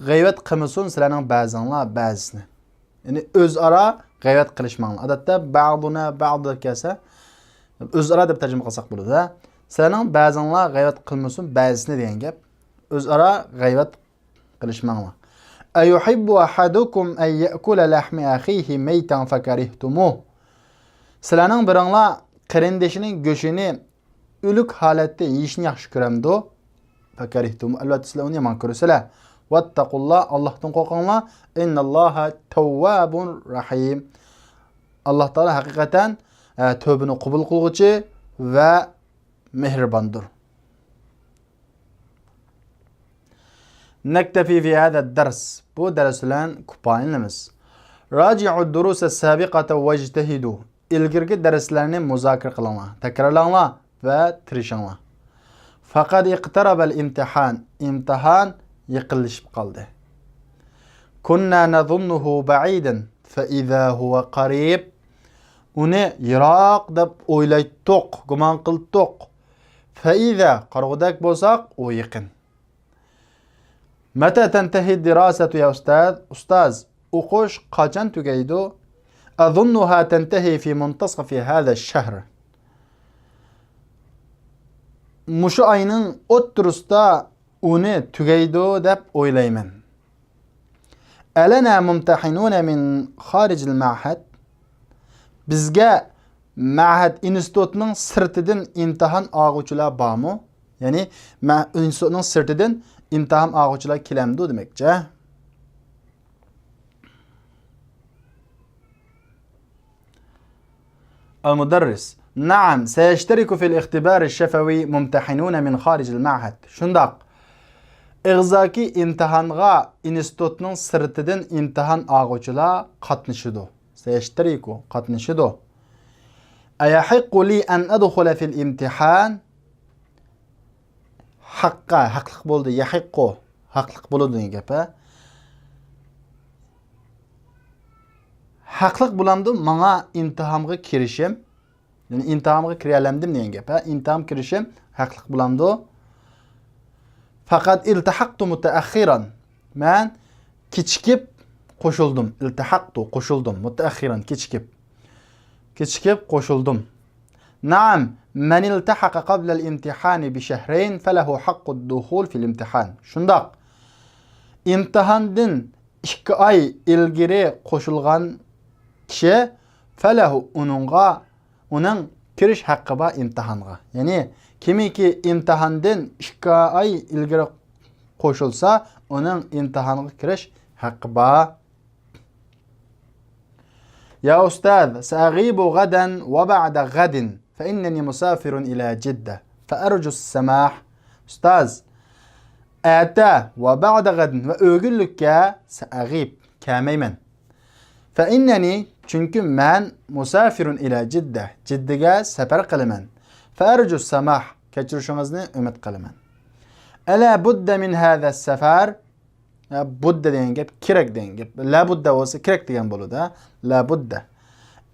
غەيۋەت قىلمىسۇن سىلەرنىڭ بەزىڭلار بەزىسىنى. يەنى ئۆزئارا غەيۋەت قىلىشماڭلار. ئادەتتە بعضنا بعض دەپ كەلسە، ئۆزئارا دەپ تەرجىمە قىلساق بولىدۇ، ھە. سىلەرنىڭ بەزىڭلار غەيۋەت قىلمىسۇن بەزىسىنى دېگەن گەپ. ئۆزئارا غەيۋەت قىلىشماڭلار. أيحب أحدكم أن يأكل لحم أخيه ميتا فكرهتموه. سىلەرنىڭ بىرىڭلار قېرىندىشىنىڭ گۆشىنى ئۆلۈك ھالەتتە يېيىشنى ياخشى كۆرەمدۇ؟ فكرهتموه، ئەلۋەتتە سىلەر ئۇنى يامان كۆرىسىلەر. واتقوا الله، ئاللاھتىن قورقۇڭلار. إن الله تواب رحيم. ئاللاھ تائالا ھەقىقەتەن، ئە، تۆۋبىنى قوبۇل قىلغۇچى ۋە مېھرىباندۇر. نكتفي في هذا الدرس. بۇ دەرس بىلەن كۇپايىلىنىمىز. راجعوا الدروس السابقة واجتهدوا. ئىلگىرىكى دەرسلەرنى مۇزاكىرە قىلىڭلار، تەكرارلاڭلار ۋە تىرىشىڭلار. فقد اقترب الامتحان. ئىمتىھان يېقىنلىشىپ قالدى. كنا نظنه بعيدا فإذا هو قريب. ئۇنى يىراق دەپ ئويلايتتۇق، گۇمان قىلتتۇق. فإذا، قارىغۇدەك بولساق، ئۇ يېقىن. متى تنتهي الدراسة يا أستاذ؟ ئۇستاز، ئوقۇش قاچان تۈگەيدۇ؟ أظنها تنتهي في منتصف هذا الشهر. مۇشۇ ئاينىڭ ئوتتۇرىسىدا ئۇنى تۈگەيدۇ دەپ ئويلايمەن. ألنا ممتحنون من خارج المعهد؟ بىزگە مەھەد، ئىنستىتۇتنىڭ سىرتىدىن ئىمتىھان ئالغۇچىلار بارمۇ؟ يەنى مە-، ئىنستىتۇتنىڭ سىرتىدىن ئىمتىھان ئالغۇچىلار كېلەمدۇ دېمەكچى. المدرس: نعم، سيشترك في الاختبار الشفوي ممتحنون من خارج المعهد. شۇنداق. ئېغىزدىكى ئىمتىھانغا ئىنستىتۇتنىڭ سىرتىدىن ئىمتىھان ئالغۇچىلار قاتنىشىدۇ. سيشترك، قاتنىشىدۇ. أيحق لي أن أدخل في الامتحان؟ ھەققە، ھەقلىق بولدى. يەھىققۇ، ھەقلىق بولىدۇ دېگەن گەپ، ھە؟ ھەقلىق بولامدۇ ماڭا ئىمتىھانغا كىرىشىم؟ يەنى ئىمتىھانغا كىرەلەمدىم دېگەن گەپ، ھە؟ ئىمتىھانغا كىرىشىم ھەقلىق بولامدۇ؟ فقد التحقت متأخرا. مەن كېچىكىپ قوشۇلدۇم. التحقت، قوشۇلدۇم. متأخرا، كېچىكىپ. كېچىكىپ قوشۇلدۇم. نعم، من التحق قبل الامتحان بشهرين فله حق الدخول في الامتحان. شۇنداق. ئىمتىھاندىن ئىككى ئاي ئىلگىرى قوشۇلغان كىشى، فله، ئۇنىڭغا، ئۇنىڭ كىرىش ھەققى بار ئىمتىھانغا. يەنى كىمكى ئىمتىھاندىن ئىككى ئاي ئىلگىرى قوشۇلسا، ئۇنىڭ ئىمتىھانغا كىرىش ھەققى بار. يا أستاذ، سأغيب غدا وبعد غد، فإنني مسافر إلى جدة، فأرجو السماح. ئۇستاز، ئەتە ۋە بەئدە غەدىن ۋە ئۆگۈنلۈككە سەئەغىب، كەلمەيمەن. فەئىننەنى، چۈنكى مەن، مۇسافىرۇن ئىلە جىددە، جىددىگە سەپەر قىلىمەن. فەئەرجۇ ساماھ، كەچۈرۈشىڭىزنى ئۈمىد قىلىمەن. ئەلە بۇددە مىن ھازا سەفەر؟ ھە، بۇددە دېگەن گەپ كېرەك دېگەن گەپ. لابۇددە بولسا كېرەك دېگەن بولىدۇ، ھە. لابۇددە.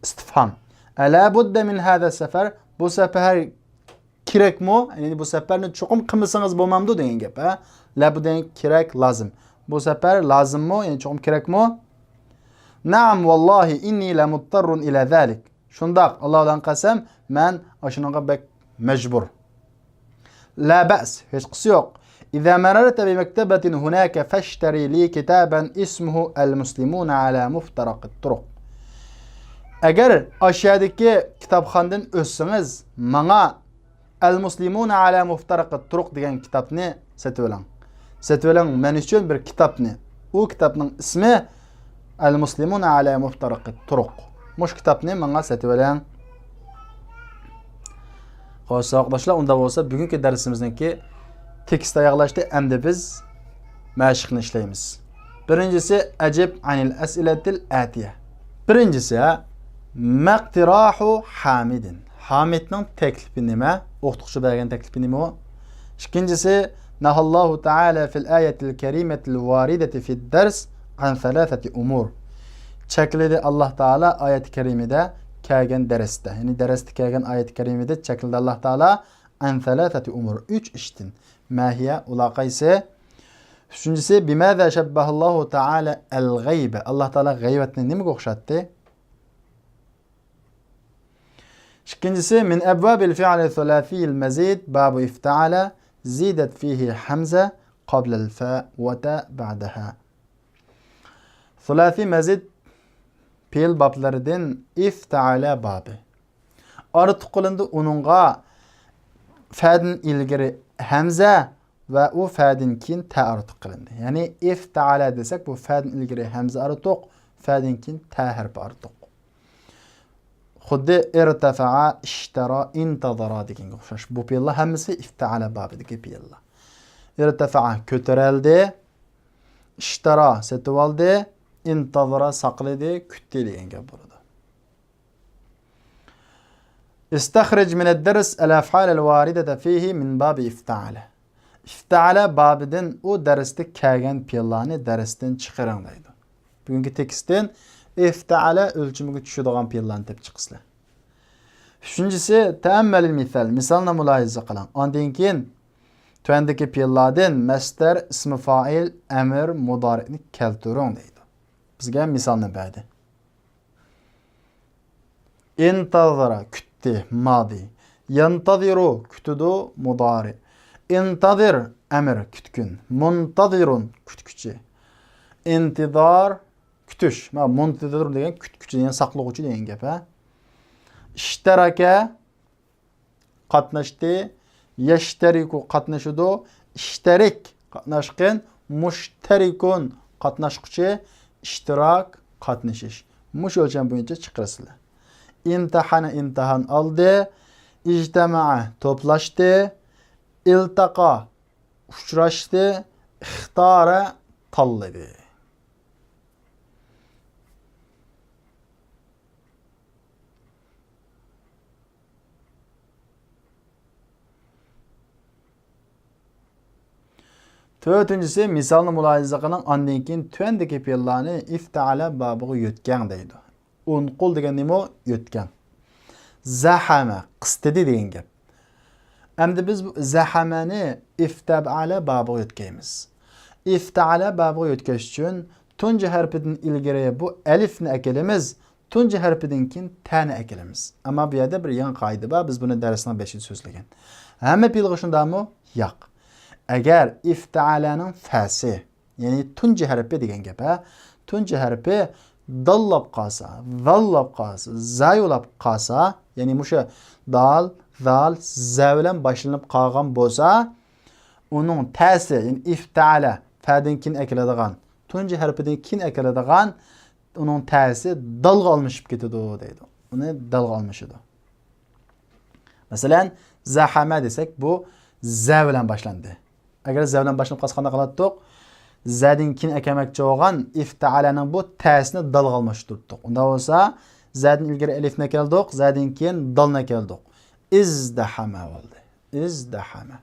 ئىستىفھام. ئەلە بۇددە مىن ھازا سەفەر؟ بۇ سەپەر كېرەكمۇ؟ يەنى بۇ سەپەرنى چوقۇم قىلمىسىڭىز بولمامدۇ دېگەن گەپ، ھە. لابۇددە دېگەن كېرەك، لازىم. بۇ سەپەر لازىممۇ؟ يەنى چوقۇم كېرەكمۇ؟ نەئەم ۋاللاھى ئىننى لەمۇتتەررۇن ئىلە زالىك. شۇنداق، ئاللا بىلەن قەسەم، مەن ئاشۇنىڭغا بەك مەجبۇر. لا بەس، ھېچقىسى يوق. ئىزا مەرەرتە بىمەكتەبەتىن ھۇناكە فەشتەرى لى كىتابەن ئىسمۇھۇ ئەلمۇسلىمۇنە ئەلا مۇفتەرەقىت تۇرۇق. ئەگەر ئاشۇ يەردىكى كىتابخانىدىن ئۆتسىڭىز، ماڭا ئەلمۇسلىمۇنە ئەلا مۇفتەرەقىت تۇرۇق دېگەن كىتابنى سېتىۋېلىڭ. سېتىۋېلىڭ مەن ئۈچۈن بىر كىتابنى. ئۇ كىتابنىڭ ئىسمى ئەلمۇسلىمۇنە ئەلا مۇفتەرەقىت تۇرۇق. مۇشۇ كىتابنى ماڭا سېتىۋېلىڭ. خوش، ساۋاقداشلار، ئۇنداق بولسا بۈگۈنكى دەرسىمىزنىڭكى تېكىست تەييارلاشتى. ئەمدى بىز مەشىقنى ئىشلەيمىز. بىرىنچىسى، ئەجىب ئەنىل ئەسئىلەتىل ئەتىيە. بىرىنچىسى، مەقتىراھۇ ھامىدىن. ھامىدنىڭ تەكلىپى نېمە؟ ئوقۇتقۇچى بەرگەن تەكلىپى نېمە ئۇ؟ ئىككىنچىسى، نەھەللاھۇ تەئالە فىل ئايەتىل كەرىمەتىل ۋارىدەتى فىد دەرس ئەن سەلاسەتى ئۇمۇر. چەكلىدى ئاللا تائالا ئايەت كەرىمىدە كەلگەن دەرستە. يەنى دەرستە كەلگەن ئايەت كەرىمىدە چەكلىدى ئاللا تائالا ئەن سەلاسەتى ئۇمۇر. ئۈچ ئىشتىن. مەھىيە، ئۇلار قايسى؟ ئۈچىنچىسى، بىمەزا شەببەھەللاھۇ تائالە ئەل غەيبە. ئاللا تائالا غەيۋەتنى نېمىگە ئوخشاتتى؟ ئىككىنچىسى، مىن ئەبۋابىل فىئلى سۇلاسىيىل مەزىد بابۇ ئىفتەئەلە زىدەت فىھى ھەمزە قابلەل فە ۋە تە بەئدەھا. سۇلاسىي مەزىد پېئىل بابلىرىدىن ئىفتەئەلە بابى. ئارتۇق قىلىندى ئۇنىڭغا فەدىن ئىلگىرى ھەمزە ۋە ئۇ فەدىن كېيىن تە ئارتۇق قىلىندى. يەنى ئىفتەئەلە دېسەك، بۇ فەدىن ئىلگىرى ھەمزە ئارتۇق، فەدىن كېيىن تە ھەرپى ئارتۇق. خۇددى ئىرتەفەئە، ئىشتەرا، ئىنتەزەرا دېگەنگە ئوخشاش. بۇ پېئىللار ھەممىسى ئىفتەئەلە بابىدىكى پېئىللار. ئىرتەفەئە، كۆتۈرەلدى. ئىشتەرا سېتىۋالدى، ئىنتەزەرە ساقلىدى، كۈتتى دېگەن گەپ بولىدۇ. استخرج من الدرس الأفعال الواردة فيه من باب افتعل. ئىفتەئەلە بابىدىن ئۇ دەرستە كەلگەن پېئىللارنى دەرستىن چىقىرىڭ دەيدۇ. بۈگۈنكى تېكىستتىن ئىفتەئەلە ئۆلچىمىگە چۈشىدىغان پېئىللارنى تېپىپ چىقىسىلەر. ئۈچىنچىسى، تەئەممەلىل مىسال، مىسالنى مۇلاھىزە قىلىڭ. ئاندىن كېيىن تۆۋەندىكى پېئىللاردىن مەسدەر، ئىسمى فائىل، ئەمىر، مۇدارىئنى كەلتۈرۈڭ دەيدۇ. بىزگە مىسالنى بەردى. ئىنتەزەرە، كۈتتى، مادى. يەنتەزىرۇ، كۈتىدۇ، مۇدارىئ. ئىنتەزىر، ئەمىر، كۈتكىن. مۇنتەزىرۇن، كۈتكۈچى. ئىنتىزار، كۈتۈش. مانا مۇنتەزىرۇن دېگەن كۈتكۈچى، يەنى ساقلىغۇچى دېگەن گەپ، ھە. ئىشتەرەكە، قاتناشتى. يەشتەرىكۇ، قاتنىشىدۇ. ئىشتەرىك، قاتناشقىن. مۇشتەرىكۇن، قاتناشقۇچى. ئىشتىراك، قاتنىشىش. مۇشۇ ئۆلچەم بويىچە چىقىرىسىلەر. ئىمتەھەنە، ئىمتىھان ئالدى. ئىجتەمەئە، توپلاشتى. ئىلتەقا، ئۇچراشتى. ئىختارە، تاللىدى. تۆتىنچىسى، مىسالنى مۇلاھىزە قىلىڭ، ئاندىن كېيىن تۆۋەندىكى پېئىللارنى ئىفتەئەلە بابىغا يۆتكەڭ دەيدۇ. ئۇنقۇل دېگەن نېمە ئۇ؟ يۆتكەڭ. زەھەمە، قىستىدى دېگەن گەپ. ئەمدى بىز بۇ زەھەمەنى ئىفتەئەلە بابىغا يۆتكەيمىز. ئىفتەئەلە بابىغا يۆتكەش ئۈچۈن تۇنجى ھەرپىدىن ئىلگىرى بۇ ئەلىفنى ئەكېلىمىز، تۇنجى ھەرپىدىن كېيىن تەنى ئەكېلىمىز. ئەمما بۇ يەردە بىر يېڭى قائىدە بار، بىز بۇنى دەرسنىڭ بېشىدا سۆزلىگەن. ھەممە پېئىلغا شۇنداقمۇ؟ ياق. ئەگەر ئىفتەئەلەنىڭ فەسى، يەنى تۇنجى ھەرپى دېگەن گەپ، ھە؟ تۇنجى ھەرپى داللاپ قالسا، زاللاپ قالسا، زايۇلاپ قالسا، يەنى مۇشۇ دال، زال، زە بىلەن باشلىنىپ قالغان بولسا، ئۇنىڭ تەسى، يەنى ئىفتەئەلە، فەدىن كېيىن ئەكېلىدىغان، تۇنجى ھەرپىدىن كېيىن ئەكېلىدىغان ئۇنىڭ تەسى دالغا ئالمىشىپ كېتىدۇ دەيدۇ. ئۇنى دالغا ئالمىشىدۇ. مەسىلەن، زەھەمە دېسەك، بۇ زە بىلەن باشلاندى. ئەگەر زە بىلەن باشلىنىپ قالسا قانداق قىلاتتۇق؟ زەدىن كېيىن ئەكەلمەكچى بولغان ئىفتەئەلەنىڭ بۇ تەسىنى دالغا ئالماشتۇرۇپتۇق. ئۇنداق بولسا، زەدىن ئىلگىرى ئەلىفنى ئەكەلدۇق، زەدىن كېيىن دالنى ئەكەلدۇق. ئىزدەھەمە بولدى. ئىزدەھەمە.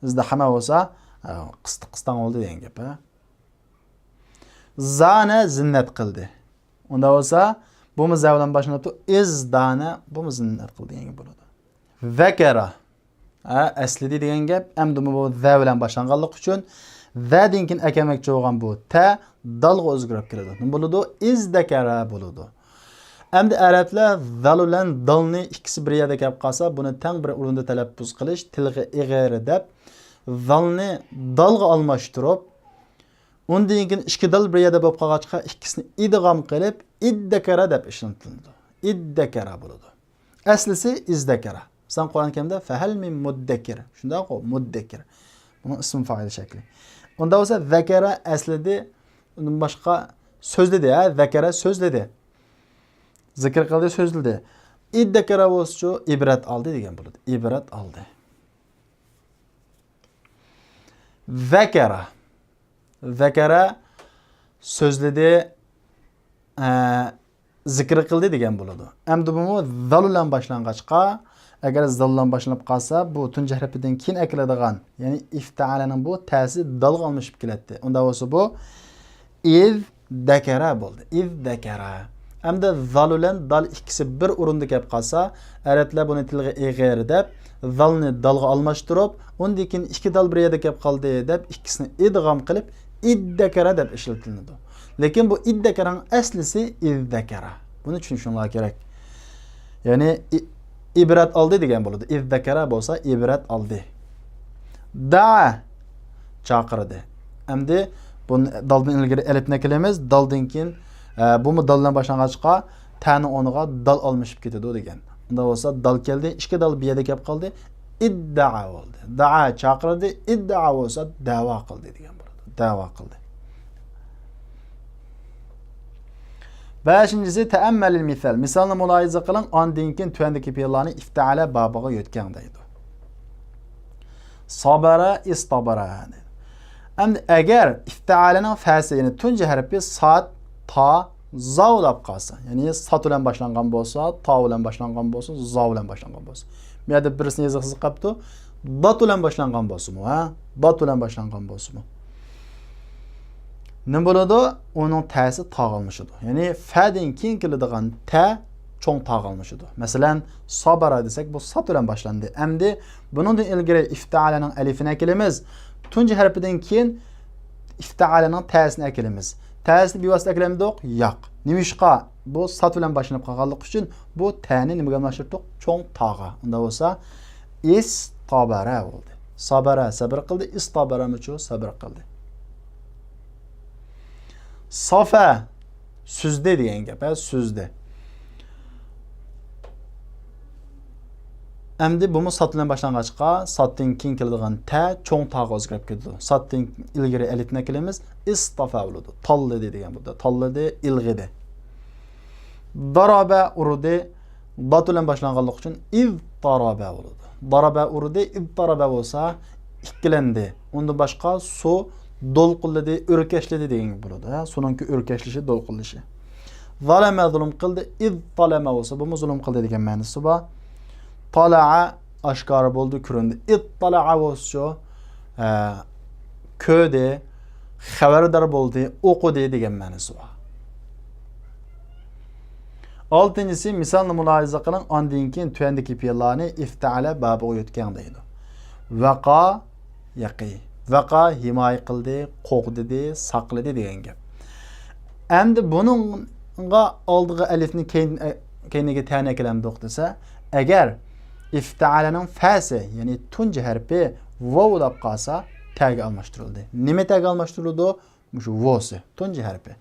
ئىزدەھەمە بولسا، ئە، قىستى، قىستاڭ بولدى دېگەن گەپ، ھە. زانە زىننەت قىلدى. ئۇنداق بولسا، بۇمۇ زە بىلەن باشلىنىپتۇ. ئىزدانە، بۇمۇ زىننەت قىلدى دېگەن گەپ بولىدۇ. زەكەرە. ھە، ئەسلىدى دېگەن گەپ. ئەمدى بۇ زە بىلەن باشلانغانلىقى ئۈچۈن، زەدىن كېيىن ئەكەلمەكچى بولغان بۇ تە دالغا ئۆزگىرىپ كېلىدۇ. نېمە بولىدۇ؟ ئىزدەكەرە بولىدۇ. ئەمدى ئەرەبلەر زال بىلەن دالنى ئىككىسى بىر يەردە كەپ قالسا، بۇنى تەڭ بىر ئورۇندا تەلەپپۇز قىلىش، تىلغا ئېغىر دەپ، زالنى دالغا ئالماشتۇرۇپ، ئۇندىن كېيىن ئىككى دال بىر يەردە بولۇپ قالغاچقا، ئىككىسىنى ئىدغام قىلىپ، ئىددەكەرە دەپ ئىشلىتىلىدۇ. ئىددەكەرە بولىدۇ. ئەسلىسى ئىزدەكەرە. مىسال، قۇرئان كەرىمدە فەھەل مىن مۇددەكىر. شۇنداققۇ؟ مۇددەكىر. بۇنىڭ ئىسمى فائىل شەكلى. ئۇنداق بولسا، زەكەرە ئەسلىدى، ئۇندىن باشقا سۆزلىدى، ھە؟ زەكەرە سۆزلىدى. زىكىر قىلدى، سۆزلىدى. ئىددەكەرە بولسىچۇ، ئىبرەت ئالدى دېگەن بولىدۇ. ئىبرەت ئالدى. زەكەرە. زەكەرە سۆزلىدى، ئە، زىكىر قىلدى دېگەن بولىدۇ. ئەمدى بۇمۇ زال بىلەن باشلانغاچقا، ئەگەر زال بىلەن باشلىنىپ قالسا، بۇ تۇنجى ھەرپىدىن كېيىن ئەكېلىدىغان، يەنى ئىفتەئەلەنىڭ بۇ تەسى دالغا ئالمىشىپ كېلەتتى. ئۇنداق بولسا بۇ ئىز دەكەرە بولدى. ئىز دەكەرە. ئەمدى زال بىلەن دال ئىككىسى بىر ئورۇندا كەپ قالسا، ئەرەبلەر بۇنى تىلغا ئېغىر دەپ، زالنى دالغا ئالماشتۇرۇپ، ئۇندىن كېيىن ئىككى دال بىر يەردە كەپ قالدى دەپ، ئىككىسىنى ئىدغام قىلىپ، ئىددەكەرە دەپ ئىشلىتىلىدۇ. لېكىن بۇ ئىددەكەرەنىڭ ئەسلىسى ئىزدەكەرە. بۇنى چۈشىنىشىڭلار كېرەك. يەنى ئى-، ئىبرەت ئالدى دېگەن بولىدۇ. ئىزدەكەرە بولسا ئىبرەت ئالدى. دەئە، چاقىردى. ئەمدى بۇنى دالدىن ئىلگىرى ئەلىپنى ئەكېلىمىز. دالدىن كېيىن، ئە، بۇمۇ دال بىلەن باشلانغاچقا، تەنىڭ ئورنىغا دال ئالمىشىپ كېتىدۇ دېگەن. ئۇنداق بولسا دال كەلدى، ئىككى دال بىر يەردە كەپ قالدى. ئىددەئە بولدى. دەئە چاقىردى، ئىددەئە بولسا دەۋا قىلدى دېگەن بولىدۇ. دەۋا قىلدى. بەشىنچىسى، تەئەممەلىل مىسال. مىسالنى مۇلاھىزە قىلىڭ، ئاندىن كېيىن تۆۋەندىكى پېئىللارنى ئىفتەئەلە بابىغا يۆتكەڭ دەيدۇ. سابەرە، ئىستابەرە. ئەمدى ئەگەر ئىفتەئەلەنىڭ فەسى، يەنى تۇنجى ھەرپى ساد، تا، زا بولاپ قالسا، يەنى ساد بىلەن باشلانغان بولسا، تا بىلەن باشلانغان بولسا، زا بىلەن باشلانغان بولسا، بۇ يەردە بىرسىنى يېزىقسىز قاپتۇ. دات بىلەن باشلانغان بولسىمۇ، ھە؟ دات بىلەن باشلانغان بولسىمۇ. نېمە بولىدۇ؟ ئۇنىڭ تەسى تاغا ئالمىشىدۇ. يەنى فەدىن كېيىن كېلىدىغان تە چوڭ تاغا ئالمىشىدۇ. مەسىلەن، سابارا دېسەك، بۇ ساد بىلەن باشلاندى. ئەمدى بۇنىڭدىن ئىلگىرى ئىفتەئەلەنىڭ ئەلىفىنى ئەكېلىمىز. تۇنجى ھەرپىدىن كېيىن ئىفتەئەلەنىڭ تەسىنى ئەكېلىمىز. تەسىنى بىۋاسىتە ئەكېلەمدۇق؟ ياق. نېمىشقا؟ بۇ ساد بىلەن باشلىنىپ قالغانلىقى ئۈچۈن بۇ تەنى نېمىگە ئالماشتۇردۇق؟ چوڭ تاغا. ئۇنداق بولسا، ئىستابەرە بولدى. سابەرە سەبر قىلدى، ئىستابەرەمۇچۇ سەبر قىلدى. سافە سۈزدى دېگەن گەپ، ھە، سۈزدى. ئەمدى بۇمۇ ساد بىلەن باشلانغاچقا، سادتىن كېيىن كېلىدىغان تە چوڭ تاغا ئۆزگىرىپ كېتىدۇ. سادتىن ئىلگىرى ئەلىپنى ئەكېلىمىز، ئىستافا بولىدۇ. تاللىدى دېگەن بولىدۇ. تاللىدى، ئىلغىدى. دارابە ئۇردى. دات بىلەن باشلانغانلىقى ئۈچۈن ئىز تارابە بولىدۇ. دارابە ئۇردى، ئىز تارابە بولسا ئىككىلەندى. ئۇندىن باشقا سۇ دولقۇنلىدى، ئۆركەشلىدى دېگەن گەپ بولىدۇ. ھە، سۇنىڭكى ئۆركەشلىشى، دولقۇنلىشى. زالەمە زۇلۇم قىلدى، ئىز تالەمە بولسا بۇمۇ زۇلۇم قىلدى دېگەن مەنىسى بار. تالەئە ئاشكارا بولدى، كۆرۈندى. ئىز تالەئە بولسىچۇ، ھە، كۆردى، خەۋەردار بولدى، ئوقۇدى دېگەن مەنىسى بار. ئالتىنچىسى، مىسالنى مۇلاھىزە قىلىڭ، ئاندىن كېيىن تۆۋەندىكى پېئىللارنى ئىفتەئەلە بابىغا يۆتكەڭ دەيدۇ. ۋەقا، يەقى. ۋەقا ھىمايە قىلدى، قوغدىدى، ساقلىدى دېگەن گەپ. ئەمدى بۇنىڭغا ئالدىغا ئەلىفنى كەينىگە تەنى ئەكېلەمدۇق دېسە، ئەگەر ئىفتەئەلەنىڭ فەسى، يەنى تۇنجى ھەرپى ۋاۋ بولاپ قالسا، تەگە ئالماشتۇرۇلدى. نېمە تەگە ئالماشتۇرۇلىدۇ؟ مۇشۇ ۋوسى، تۇنجى ھەرپى.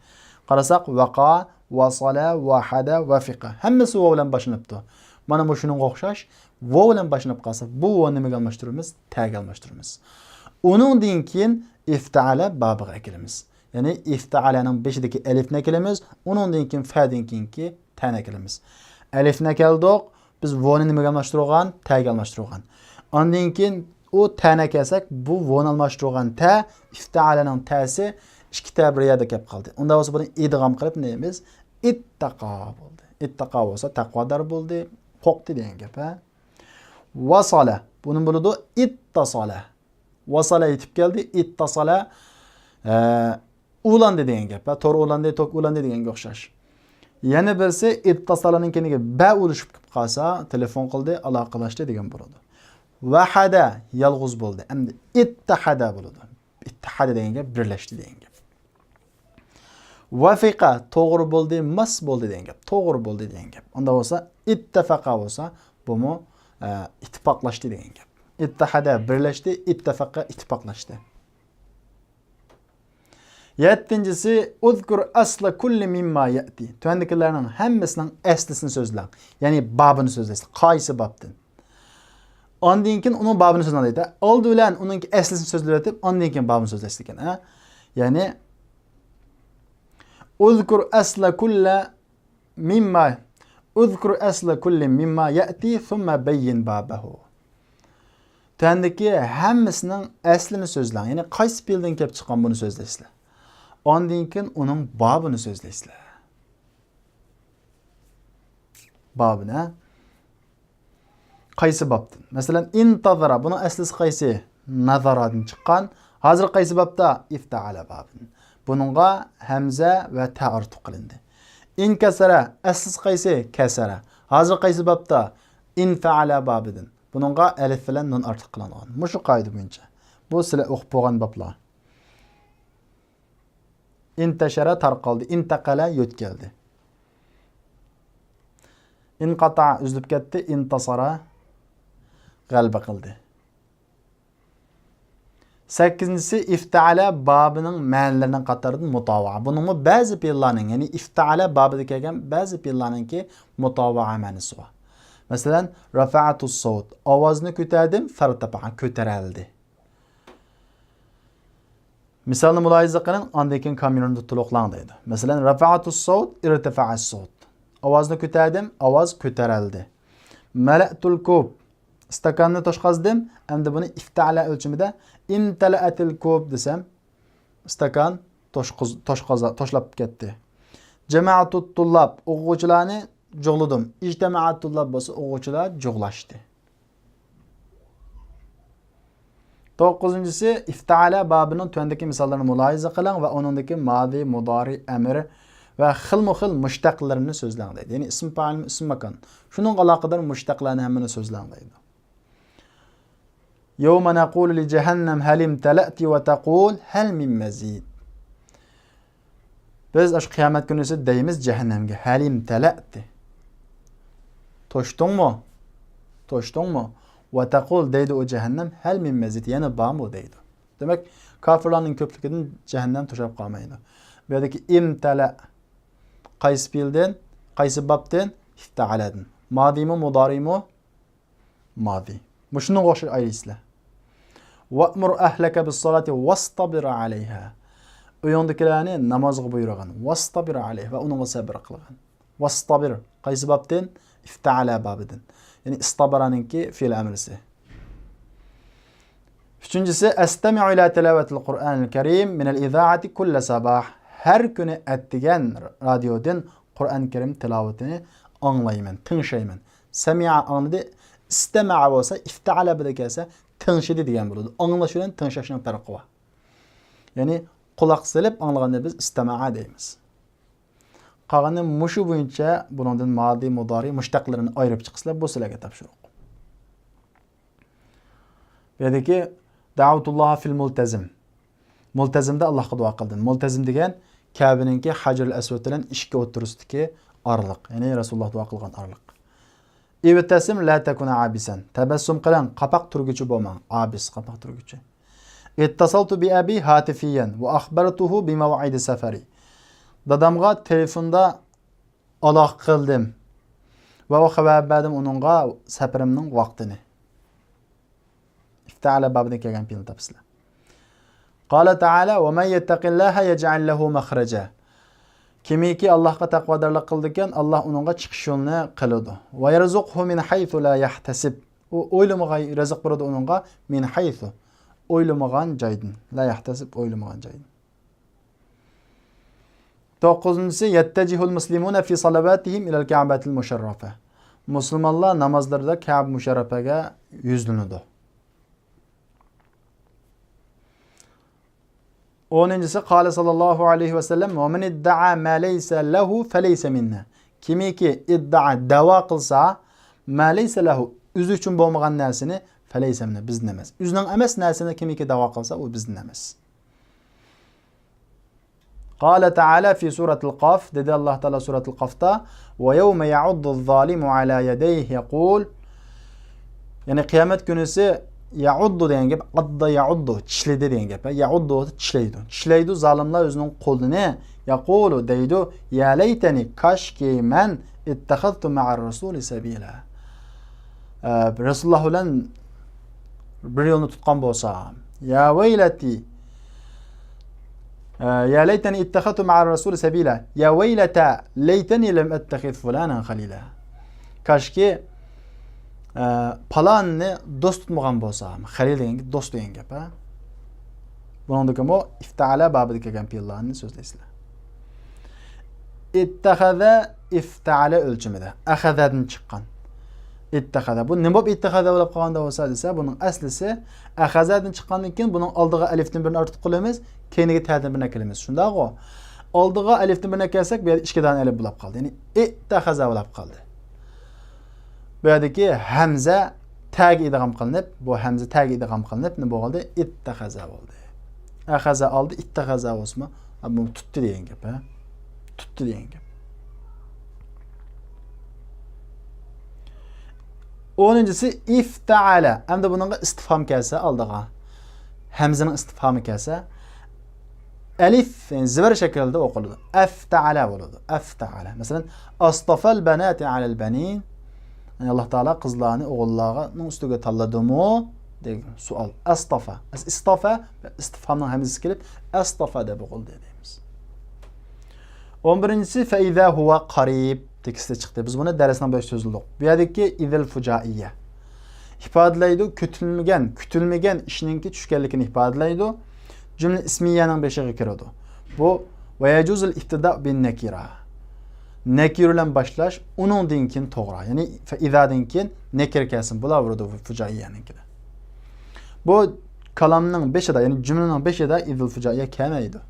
قارىساق، ۋەقا، ۋاسالە، ۋەھەدە، ۋەفىقە. ھەممىسى ۋاۋ بىلەن باشلىنىپتۇ. مانا مۇشۇنىڭغا ئوخشاش، ۋاۋ بىلەن باشلىنىپ قالسا، بۇ ۋاۋنى نېمىگە ئالماشتۇرىمىز؟ تەگە ئالماشتۇرىمىز. ئۇنىڭدىن كېيىن ئىفتەئەلە بابىغا ئەكېلىمىز. يەنى ئىفتەئەلەنىڭ بېشىدىكى ئەلىفنى ئەكېلىمىز. ئۇنىڭدىن كېيىن فەدىن كېيىنكى تەنى ئەكېلىمىز. ئەلىفنى ئەكەلدۇق. بىز ۋونى نېمىگە ئالماشتۇرغان؟ تەگە ئالماشتۇرغان. ئاندىن كېيىن ئۇ تەنى ئەكەلسەك، بۇ ۋونى ئالماشتۇرغان تە ئىفتەئەلەنىڭ تەسى ئىككى تە بىر يەردە كەپ قالدى. ئۇنداق بولسا بۇنى ئىدغام قىلىپ نېمىز؟ ئىتتەقا بولدى. ئىتتەقا بولسا تەقۋادار بولدى، قورقتى دېگەن گەپ، ھە؟ ۋاسالە. بۇنى بولىدۇ ئىتتاسالە. ۋاسالە يېتىپ كەلدى، ئىتتاسالە، ئە، ئۇلاندى دېگەن گەپ، ھە؟ تور ئۇلاندى، توك ئۇلاندى دېگەنگە ئوخشاش. يەنە بىرسى ئىتتاسالەنىڭ كەينىگە بە ئۇلىشىپ كېلىپ قالسا، تېلېفون قىلدى، ئالاقىلەشتى دېگەن بولىدۇ. ۋەھەدە، يالغۇز بولدى. ئەمدى ئىتتەھەدە بولىدۇ. ئىتتەھەدە دېگەن گەپ بىرلەشتى دېگەن گەپ. ۋەفىقە، توغرا بولدى، ماس بولدى دېگەن گەپ. توغرا بولدى دېگەن گەپ. ئۇنداق بولسا، ئىتتەفەقە بولسا، بۇمۇ، ئە، ئىتتىپاقلاشتى دېگەن گەپ. ئىتتەھەدە بىرلەشتى، ئىتتەفەقە ئىتتىپاقلاشتى. يەتتىنچىسى، ئۇزكۇر ئەسلە كۇللى مىمما يەتى. تۆۋەندىكىلەرنىڭ ھەممىسىنىڭ ئەسلىسىنى سۆزلەڭ. يەنى بابىنى سۆزلەيسىلەر. قايسى بابتىن؟ ئاندىن كېيىن ئۇنىڭ بابىنى سۆزلەڭ دەيدۇ. ئالدى بىلەن ئۇنىڭ ئەسلىسىنى سۆزلەۋېتىپ، ئاندىن كېيىن بابىنى سۆزلەيسىلەر ئىكەن، ھە؟ يەنى، ئۇزكۇر ئەسلە كۇللە مىمما، ئۇزكۇر ئەسلە كۇللى مىمما يەتى سۇممە بەييىن بابەھۇ. تۆۋەندىكى ھەممىسىنىڭ ئەسلىنى سۆزلەڭ. يەنى قايسى پېئىلدىن كېلىپ چىققان بۇنى سۆزلەيسىلەر. ئاندىن كېيىن ئۇنىڭ بابىنى سۆزلەيسىلەر. بابىنى، ھە؟ قايسى بابتىن؟ مەسىلەن، ئىنتازارا. بۇنىڭ ئەسلىسى قايسى؟ نازارادىن چىققان. ھازىر قايسى بابتا؟ ئىفتەئەلە بابىدىن. بۇنىڭغا ھەمزە ۋە تە ئارتۇق قىلىندى. ئىنكەسەرە. ئەسلىسى قايسى؟ كەسەرە. ھازىر قايسى بابتا؟ ئىنفەئەلە بابىدىن. بۇنىڭغا ئەلىف بىلەن نۇن ئارتۇق قىلىنغان. مۇشۇ قائىدە بويىچە. بۇ سىلەر ئوقۇپ بولغان بابلار. ئىنتەشەرە تارقالدى، ئىنتەقەلە يۆتكەلدى. ئىنقاتائە ئۈزۈلۈپ كەتتى، ئىنتاسارا غەلىبە قىلدى. سەككىزىنچىسى، ئىفتەئەلە بابىنىڭ مەنىلىرىنىڭ قاتارىدىن مۇتاۋەئە. بۇنىڭمۇ بەزى پېئىللارنىڭ، يەنى ئىفتەئەلە بابىدا كەلگەن بەزى پېئىللارنىڭكى مۇتاۋەئە مەنىسى بار. مەسىلەن، رەفەئەتۇس سوت، ئاۋازنى كۆتەردىم، فەرتەپەئە، كۆتۈرەلدى. مىسالنى مۇلاھىزە قىلىڭ، ئاندىن كېيىن كامېرانى تولۇقلاڭ دەيدۇ. مەسىلەن، رەفەئەتۇس سوت، ئىرتەفەئەس سوت. ئاۋازنى كۆتەردىم، ئاۋاز كۆتۈرەلدى. مەلەئتۇل كوب، ئىستاكاننى توشقازدىم، ئەمدى بۇنى ئىفتەئەلە ئۆلچىمىدە ئىمتەلەئەتىل كوب دېسەم، ئىستاكان توش قىز-، توش قازا-، توشلاپ كەتتى. جەمەئەتۇت تۇللاب، ئوقۇغۇچىلارنى جۇغلىدىم. ئىجتەمەئەت تۇللاب بولسا ئوقۇغۇچىلار جۇغلاشتى. توققۇزىنچىسى، ئىفتەئەلە بابىنىڭ تۆۋەندىكى مىساللىرىنى مۇلاھىزە قىلىڭ ۋە ئۇنىڭدىكى مادى، مۇدارى، ئەمر ۋە خىلمۇ خىل مۇشتەقلىرىنى سۆزلەڭ دەيدۇ. يەنى ئىسىم پائىل، ئىسىم ماكان. شۇنىڭغا ئالاقىدار مۇشتەقلەرنى ھەممىنى سۆزلەڭ دەيدۇ. يومە نەقۇلۇ لىجەھەننەم ھەلىم تەلەئتى ۋە تەقۇل ھەل مىن مەزىد. بىز ئاشۇ قىيامەت كۈنىسى دەيمىز جەھەننەمگە، ھەلىم تەلەئتى. توشتۇڭمۇ؟ توشتۇڭمۇ؟ ۋە تەقۇل دەيدۇ ئۇ جەھەننەم، ھەل مىن مەزىد، يەنە بارمۇ دەيدۇ. دېمەك، كاپىرلارنىڭ كۆپلۈكىدىن جەھەننەم توشاپ قالمايدۇ. بۇ يەردىكى ئىمتەلە قايسى پېئىلدىن، قايسى بابتىن؟ ئىفتەئەلەدىن. مادىمۇ، مۇدارىمۇ؟ مادى. مۇشۇنىڭغا ئوخشاش ئايرىيسىلەر. ۋەئمۇر ئەھلەكە بىسسالاتى ۋەستەبىر ئەلەيھا. ئۆيۈڭدىكىلەرنى نامازغا بۇيرۇغىن. ۋەستەبىر ئەلەيھا. ۋە ئۇنىڭغا سەبرى قىلغىن. ۋەستەبىر. قايسى بابتىن؟ ئىفتەئەلە بابىدىن. يەنى ئىستەبىرانىڭكى فېئىل ئەمرىسى. ئۈچىنچىسى، ئەستەمىئۇ ئىلە تىلاۋەتىل قۇرئانىل كەرىم مىنەل ئىزائەتى كۇللە ساباھ. ھەر كۈنى ئەتىگەن رادىيودىن قۇرئان كەرىم تىلاۋىتىنى ئاڭلايمەن، تىڭشايمەن. سەمىئە ئاڭلىدى، ئىستەمەئە بولسا، ئىفتەئەلە بىلەن كەلسە، تىڭشىدى دېگەن بولىدۇ. ئاڭلاش بىلەن تىڭشاشنىڭ پەرقى بار. يەنى قۇلاق سېلىپ ئاڭلىغاننى بىز ئىستەمەئە دەيمىز. قالغىنى مۇشۇ بويىچە بۇنىڭدىن مادى، مۇدارى، مۇشتەقلىرىنى ئايرىپ چىقىسىلەر، بۇ سىلەرگە تاپشۇرۇق. بۇ يەردىكى دەئەۋتۇللاھە فىل مۇلتەزىم. مۇلتەزىمدە ئاللاھقا دۇئا قىلدىم. مۇلتەزىم دېگەن كەبىنىڭكى ھەجەرۇل ئەسۋەد بىلەن ئىشىكى ئوتتۇرىسىدىكى ئارىلىق. يەنى رەسۇلۇللاھ دۇئا قىلغان ئارىلىق. ئىبتەسىم لا تەكۇن ئابىسەن. تەبەسسۇم قىلىڭ، قاپاق تۈرگۈچى بولماڭ. ئابىس، قاپاق تۈرگۈچى. ئىتتەسەلتۇ بىئەبى ھاتىفىيەن ۋە ئەخبەرتۇھۇ بىمەۋئىدى سەفەرى. دادامغا تېلېفوندا ئالاقە قىلدىم ۋە ئۇ خەۋەر بەردىم ئۇنىڭغا سەپىرىمنىڭ ۋاقتىنى. ئىفتەئەلە بابىدىن كەلگەن پېئىلنى تاپىسىلەر. قال تعالى، ومن يتق الله يجعل له مخرجا. كىمكى ئاللاھقا تەقۋادارلىق قىلىدىكەن، ئاللاھ ئۇنىڭغا چىقىش يولىنى قىلىدۇ. ويرزقه من حيث لا يحتسب. ئۇ ئويلىمىغان، رىزىق بېرىدۇ ئۇنىڭغا، من حيث، ئويلىمىغان جايدىن. لا يحتسب، ئويلىمىغان جايدىن. توققۇزىنچىسى، يتجه المسلمون في صلواتهم إلى الكعبة المشرفة. مۇسۇلمانلار نامازلىرىدا كەبە مۇشەررەپەگە يۈزلىنىدۇ. ئونىنچىسى، قال صلى الله عليه وسلم، ومن ادعى ما ليس له فليس منا. كىمكى ئىددىئا، دەۋا قىلسا، ما ليس له، ئۆزى ئۈچۈن بولمىغان نەرسىنى، فليس منا، بىزدىن ئەمەس. ئۆزىنىڭ ئەمەس نەرسىنى كىمكى دەۋا قىلسا، ئۇ بىزدىن ئەمەس. قال تعالى في سورة القاف، دېدى ئاللاھ تائالا سۈرەتۇل قافتا، ويوم يعض الظالم على يديه يقول، يەنى قىيامەت كۈنىسى يەئۇددۇ دېگەن گەپ، ئاددا يەئۇددۇ، چىشلىدى دېگەن گەپ. يەئۇددۇ، چىشلەيدۇ. چىشلەيدۇ زالىملار ئۆزىنىڭ قولىنى، يەقۇلۇ، دەيدۇ، يا لەيتەنى، كاشكى مەن، ئىتتەخەزتۇ مەئەر رەسۇلى سەبىلا. ئە، رەسۇلۇللاھ بىلەن بىر يولنى تۇتقان بولسام. يا ۋەيلەتى. ئە، يا لەيتەنى ئىتتەخەزتۇ مەئەر رەسۇلى سەبىلا. يا ۋەيلەتە لەيتەنى لەم ئەتتەخىز فۇلانەن خەلىلا. كاشكى، ئە، پالاننى دوست تۇتمىغان بولسام. خەلىل دېگەن گەپ، دوست دېگەن گەپ، ھە. بۇنىڭدىكىمۇ ئىفتەئەلە بابىدا كەلگەن پېئىللارنى سۆزلەيسىلەر. ئىتتەخەزە، ئىفتەئەلە ئۆلچىمىدە. ئەخەزەدىن چىققان. ئىتتەخەزە. بۇ نېمە بولۇپ ئىتتەخەزە بولۇپ قالغان دەۋالسا دېسە، بۇنىڭ ئەسلىسى ئەخەزەدىن چىققاندىن كېيىن بۇنىڭ ئالدىغا ئەلىفتىن بىرنى ئارتۇق قويىمىز، كەينىگە تەدىن بىرنى ئەكېلىمىز. شۇنداقغۇ؟ ئالدىغا ئەلىفتىن بىرنى ئەكەلسەك، بۇ يەردە ئىككى دانە ئەلىف بولۇپ قالدى. يەنى ئىتتەخەزە بولۇپ قالدى. بۇ يەردىكى ھەمزە تەگە ئىدغام قىلىنىپ، بۇ ھەمزە تەگە ئىدغام قىلىنىپ، نېمە بولدى؟ ئىتتەخەزە بولدى. ئەخەزە ئالدى، ئىتتەخەزە بولسىمۇ، بۇ تۇتتى دېگەن گەپ، ھە؟ تۇتتى دېگەن گەپ. ئونىنچىسى ئىفتەئەلە. ئەمدى بۇنىڭغا ئىستىفھام كەلسە ئالدىغا، ھەمزىنىڭ ئىستىفھامى كەلسە، ئەلىف، يەنى زىبەر شەكلىدە ئوقۇلىدۇ. ئەفتەئەلە بولىدۇ. ئەفتەئەلە. مەسىلەن، ئاستافەل بەناتى ئەلەل بەنىن. يەنى ئاللاھ تائالا قىزلارنى ئوغۇللارنىڭ ئۈستىگە تاللىدىمۇ؟ دېگەن سوئال. ئەستافا. ئەس-، ئىستافا، ئىستىفھامنىڭ ھەمزىسى كېلىپ، ئەستافا دەپ ئوقۇلدى دەيمىز. ئون بىرىنچىسى، فەئىزا ھۇۋە قەرىب. تېكىستى چىقتى. بىز بۇنى دەرسنىڭ بېشىدا سۆزلىدۇق. بۇ يەردىكى ئىزەل فۇجائىيە. ئىپادىلەيدۇ، كۈتۈلمىگەن، كۈتۈلمىگەن ئىشنىڭكى چۈشكەنلىكىنى ئىپادىلەيدۇ. جۈملە ئىسمىيەنىڭ بېشىغا كىرىدۇ. بۇ ۋە يەجۇزۇل ئىبتىدا بىن نەكىرە. نەكىرە بىلەن باشلاش، ئۇنىڭدىن كېيىن توغرا. يەنى فەئىزادىن كېيىن نەكىرە كەلسۇن، بولاۋېرىدۇ فۇجائىيەنىڭكىدە. بۇ كالامنىڭ بېشىدا، يەنى جۈملىنىڭ بېشىدا ئىزۇل فۇجائىيە كەلمەيدۇ.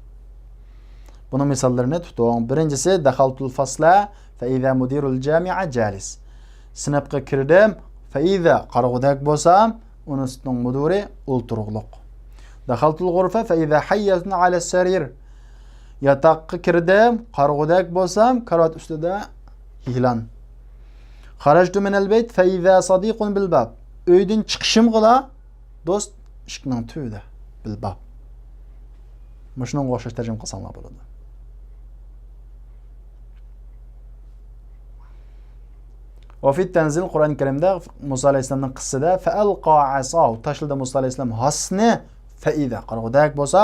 بۇنىڭ مىساللىرىنى تۇتۇڭ. بىرىنچىسى، دەخەلتۇل فەسلە فەئىزە مۇدىرۇل جامىئە جالىس. سىنىپقا كىردىم، فەئىزە، قارىغۇدەك بولسام، ئۇنىۋېرسىتېتنىڭ مۇدىرى ئولتۇرۇقلۇق. دەخەلتۇل غۇرفە فەئىزە ھەييەتۇن ئەلەس سەرىر. ياتاققا كىردىم، قارىغۇدەك بولسام، كارىۋات ئۈستىدە يىلان. خەرەجتۇ مىنەل بەيت فەئىزە سەدىقۇن بىل باب. ئۆيدىن چىقىشىمغىلا دوست ئىشىكنىڭ تۈۋىدە، بىل باب. مۇشۇنىڭغا ئوخشاش تەرجىمە قىلساڭلار بولىدۇ. ۋە فىت تەنزىل، قۇرئان كەرىمدە مۇسا ئەلەيھىسسالامنىڭ قىسسىسىدە فەئەلقا ئەساھۇ، تاشلىدى مۇسا ئەلەيھىسسالام ھاسىسىنى، فەئىزە، قارىغۇدەك بولسا،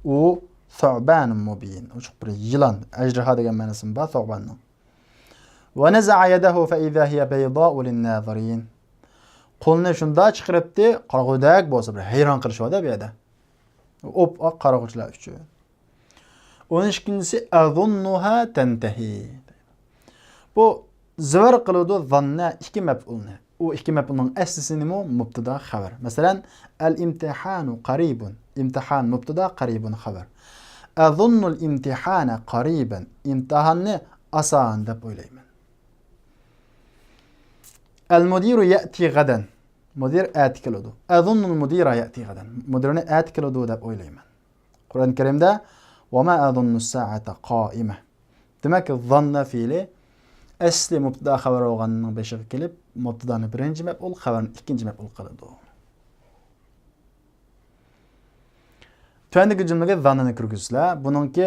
ئۇ ثۇعبانٌ مۇبىن، ئوچۇق بىر يىلان، ئەجدىھا دېگەن مەنىسىمۇ بار ثۇعباننىڭ. ونزع يده فإذا هي بيضاء للناظرين. قولىنى شۇنداق چىقىرىپتى، قارىغۇدەك بولسا، بىر ھەيران قېلىش بار-دە بۇ يەردە. ئوپئاق قارىغۇچىلار ئۈچۈن. ئون ئىككىنچىسى، أظنها تنتهي. بۇ زىۋەر قىلىدۇ ظاننە ئىككى مەپئۇلنى. ئۇ ئىككى مەپئۇلنىڭ ئەسلىسى نېمە؟ مۇبتىدا خەۋەر. مەسىلەن، ئەل ئىمتىھانۇ قەرىبۇن. ئىمتىھان مۇبتىدا، قەرىبۇن خەۋەر. ئەزۇننۇل ئىمتىھانە قەرىبەن. ئىمتىھاننى ئاسان دەپ ئويلايمەن. ئەل مۇدىرۇ يەتى غەدەن. مۇدىر ئەتە كېلىدۇ. ئەزۇننۇل مۇدىرە يەتى غەدەن. مۇدىرنى ئەتە كېلىدۇ دەپ ئويلايمەن. قۇرئان كەرىمدە، ۋەما ئەزۇننۇس سائەتە قائىمە. دېمەك، زاننا فېئىلى ئەسلى مۇبتىدا خەۋەر بولغاننىڭ بېشىغا كېلىپ، مۇبتىدانى بىرىنچى مەپئۇل، خەۋەرنى ئىككىنچى مەپئۇل قىلىدۇ. تۆۋەندىكى جۈملىگە زاننىنى كىرگۈزىسىلەر. بۇنىڭكى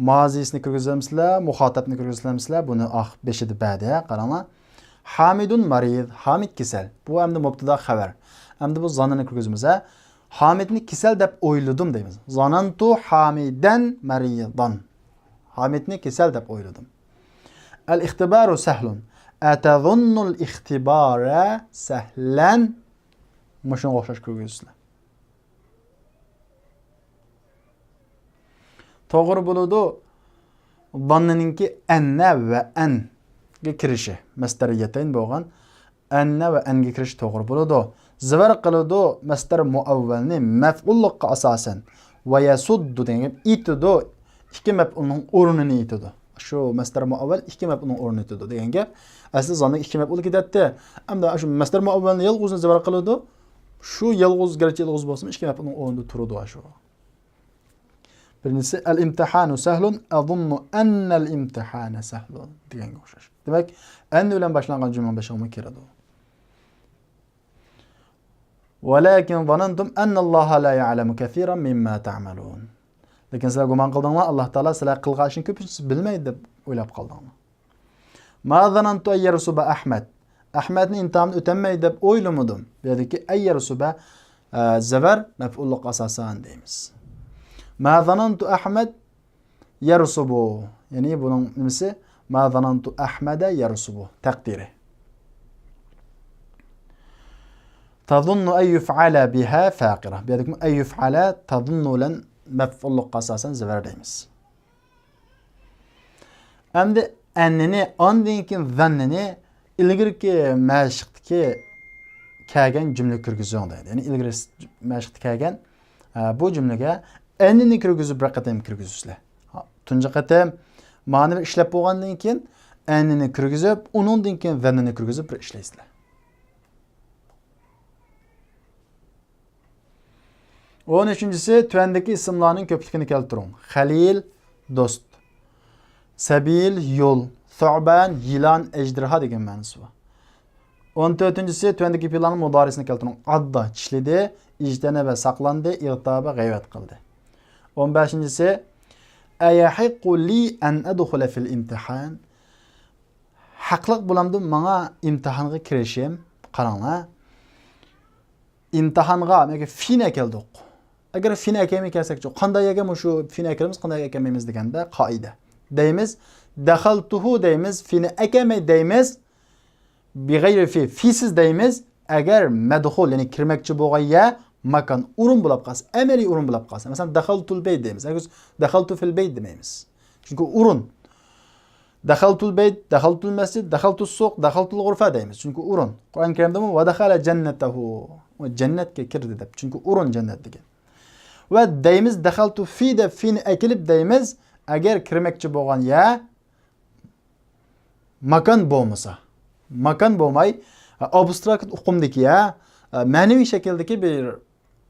مازىسىنى كىرگۈزەمسىلەر، مۇخاتەبنى كىرگۈزەمسىلەر؟ بۇنى ئاخ-، بېشىدا بەدە، قاراڭلار. ھامىدۇن مەرىز، ھامىد كېسەل. بۇ ئەمدى مۇبتىدا خەۋەر. ئەمدى بۇ زاننىنى كىرگۈزىمىز، ھە؟ ھامىدنى كېسەل دەپ ئويلىدىم دەيمىز. زانانتۇ ھامىدەن مەرىزان. ھامىدنى كېسەل دەپ ئويلىدىم. ئەل ئىختىبارۇ سەھلۇن. ئەتەزۇننۇل ئىختىبارە سەھلەن. مۇشۇنىڭغا ئوخشاش كىرگۈزىسىلەر. توغرا بولىدۇ. زاننىنىڭكى ئەننە ۋە ئەنگە كىرىشى. مەسدەرىيەتەين بولغان ئەننە ۋە ئەنگە كىرىشى توغرا بولىدۇ. زىۋەر قىلىدۇ مەسدەر مۇئەۋۋەلنى مەفئۇللۇققا ئاساسەن. ۋە يەسۇددۇ دېگەن گەپ ئېتىدۇ. ئىككى مەپئۇلنىڭ ئورنىنى ئېتىدۇ. شۇ مەسدەر مۇئەۋۋەل ئىككى مەپئۇلنىڭ ئورنىنى ئېتىدۇ دېگەن گەپ. ئەسلى زاننىڭ ئىككى مەپئۇلى كېتەتتى. ئەمدى شۇ مەسدەر مۇئەۋۋەلنى يالغۇزىنى زىۋەر قىلىدۇ. شۇ يالغۇز، گەرچە يالغۇز بولسىمۇ، ئىككى مەپئۇلنىڭ ئورنىدا تۇرىدۇ شۇ. بىرىنچىسى، ئەل ئىمتىھانۇ سەھلۇن، ئەزۇننۇ ئەننەل ئىمتىھانە سەھلۇن دېگەنگە ئوخشاش. دېمەك، ئەن بىلەن باشلانغان جۈملىنىڭ بېشىغىمۇ كىرىدۇ. ۋەلەكىن زانەنتۇم ئەننەللاھە لا يەئلەمۇ كەسىرەن مىمما تەئمەلۇن. لېكىن سىلەر گۇمان قىلدىڭلار، ئاللاھ تائالا سىلەر قىلغان ئىشنىڭ كۆپىنچىسىنى بىلمەيدۇ دەپ ئويلاپ قالدىڭلار. ما زانانتۇ ئەن يەرسۇبە ئەھمەد. ئەھمەدنى ئىمتىھاندىن ئۆتەلمەيدۇ دەپ ئويلىمىدىم. بۇ يەردىكى ئەن يەرسۇبە، ئە، زەۋەر مەپئۇللۇققا ئاساسەن دەيمىز. ما زانانتۇ ئەھمەد يەرسۇبۇ. يەنى بۇنىڭ نېمىسى؟ ما زانانتۇ ئەھمەدە يەرسۇبۇ. تەقدىرى. تەزۇننۇ ئەن يۇفئەلە بىھا فاقىرە. بۇ يەردىكى ئەن يۇفئەلە تەزۇننۇ بىلەن مەپئۇللۇققا ئاساسەن زەۋەر دەيمىز. ئەمدى ئەننىنى، ئاندىن كېيىن زەننىنى ئىلگىرىكى مەشىقتىكى كەلگەن جۈملىگە كىرگۈزۈڭ دەيدۇ. يەنى ئىلگىرى مەشىقتە كەلگەن، ئە، بۇ جۈملىگە ئەننىنى كىرگۈزۈپ بىر قېتىم كىرگۈزىسىلەر. ھا، تۇنجى قېتىم مانى بىر ئىشلەپ بولغاندىن كېيىن ئەننىنى كىرگۈزۈپ، ئۇنىڭدىن كېيىن زەننىنى كىرگۈزۈپ بىر ئىشلەيسىلەر. ئون ئۈچىنچىسى، تۆۋەندىكى ئىسىملارنىڭ كۆپلۈكىنى كەلتۈرۈڭ. خەلىل، دوست. سەبىل، يول. سۇئبان، يىلان، ئەجدىرھا دېگەن مەنىسى بار. ئون تۆتىنچىسى، تۆۋەندىكى پېئىللارنىڭ مۇدارىسىنى كەلتۈرۈڭ. ئاددا، چىشلىدى، ئىجتەنەبە، ساقلاندى، ئىغتابە، غەيۋەت قىلدى. ئون بەشىنچىسى، ئەيەھىققۇ لى ئەن ئەدخۇلە فىل ئىمتىھان. ھەقلىق بولامدۇ ماڭا ئىمتىھانغا كىرىشىم؟ قاراڭلار. ئىمتىھانغا مەگە فىنى ئەكەلدۇق. ئەگەر فىنى ئەكەلمەي كەلسەكچۇ، قانداق يەرگە مۇشۇ فىنى ئەكەلىمىز، قانداق يەرگە ئەكەلمەيمىز دېگەندە قائىدە. دەيمىز، دەخەلتۇھۇ دەيمىز، فىنى ئەكەلمەي دەيمىز، بىغەيرى فى، فىسىز دەيمىز، ئەگەر مەدخۇل، يەنى كىرمەكچى بولغان يەر ماكان، ئورۇن بولۇپ قالسا، ئەمەلىي ئورۇن بولۇپ قالسا، مەسىلەن، دەخەلتۇل بەيت دەيمىز. ياكى دەخەلتۇ فىل بەيت دېمەيمىز. چۈنكى ئورۇن. دەخەلتۇل بەيت، دەخەلتۇل مەسجىد، دەخەلتۇ سۇق، دەخەلتۇل غۇرفە دەيمىز. چۈنكى ئورۇن. قۇرئان كەرىمدىمۇ ۋە دەخەلە جەننەتەھۇ. ئۇ جەننەتكە كىردى دەپ. چۈنكى ئورۇن جەننەت دېگەن. ۋە دەيمىز دەخەلتۇ فى دەپ فىنى ئەكېلىپ دەيمىز. ئەگەر كىرمەكچى بولغان يەر ماكان بولمىسا، ماكان بولماي، ئابستراكت ئۇقۇمدىكى يا مەنىۋى شەكىلدىكى بىر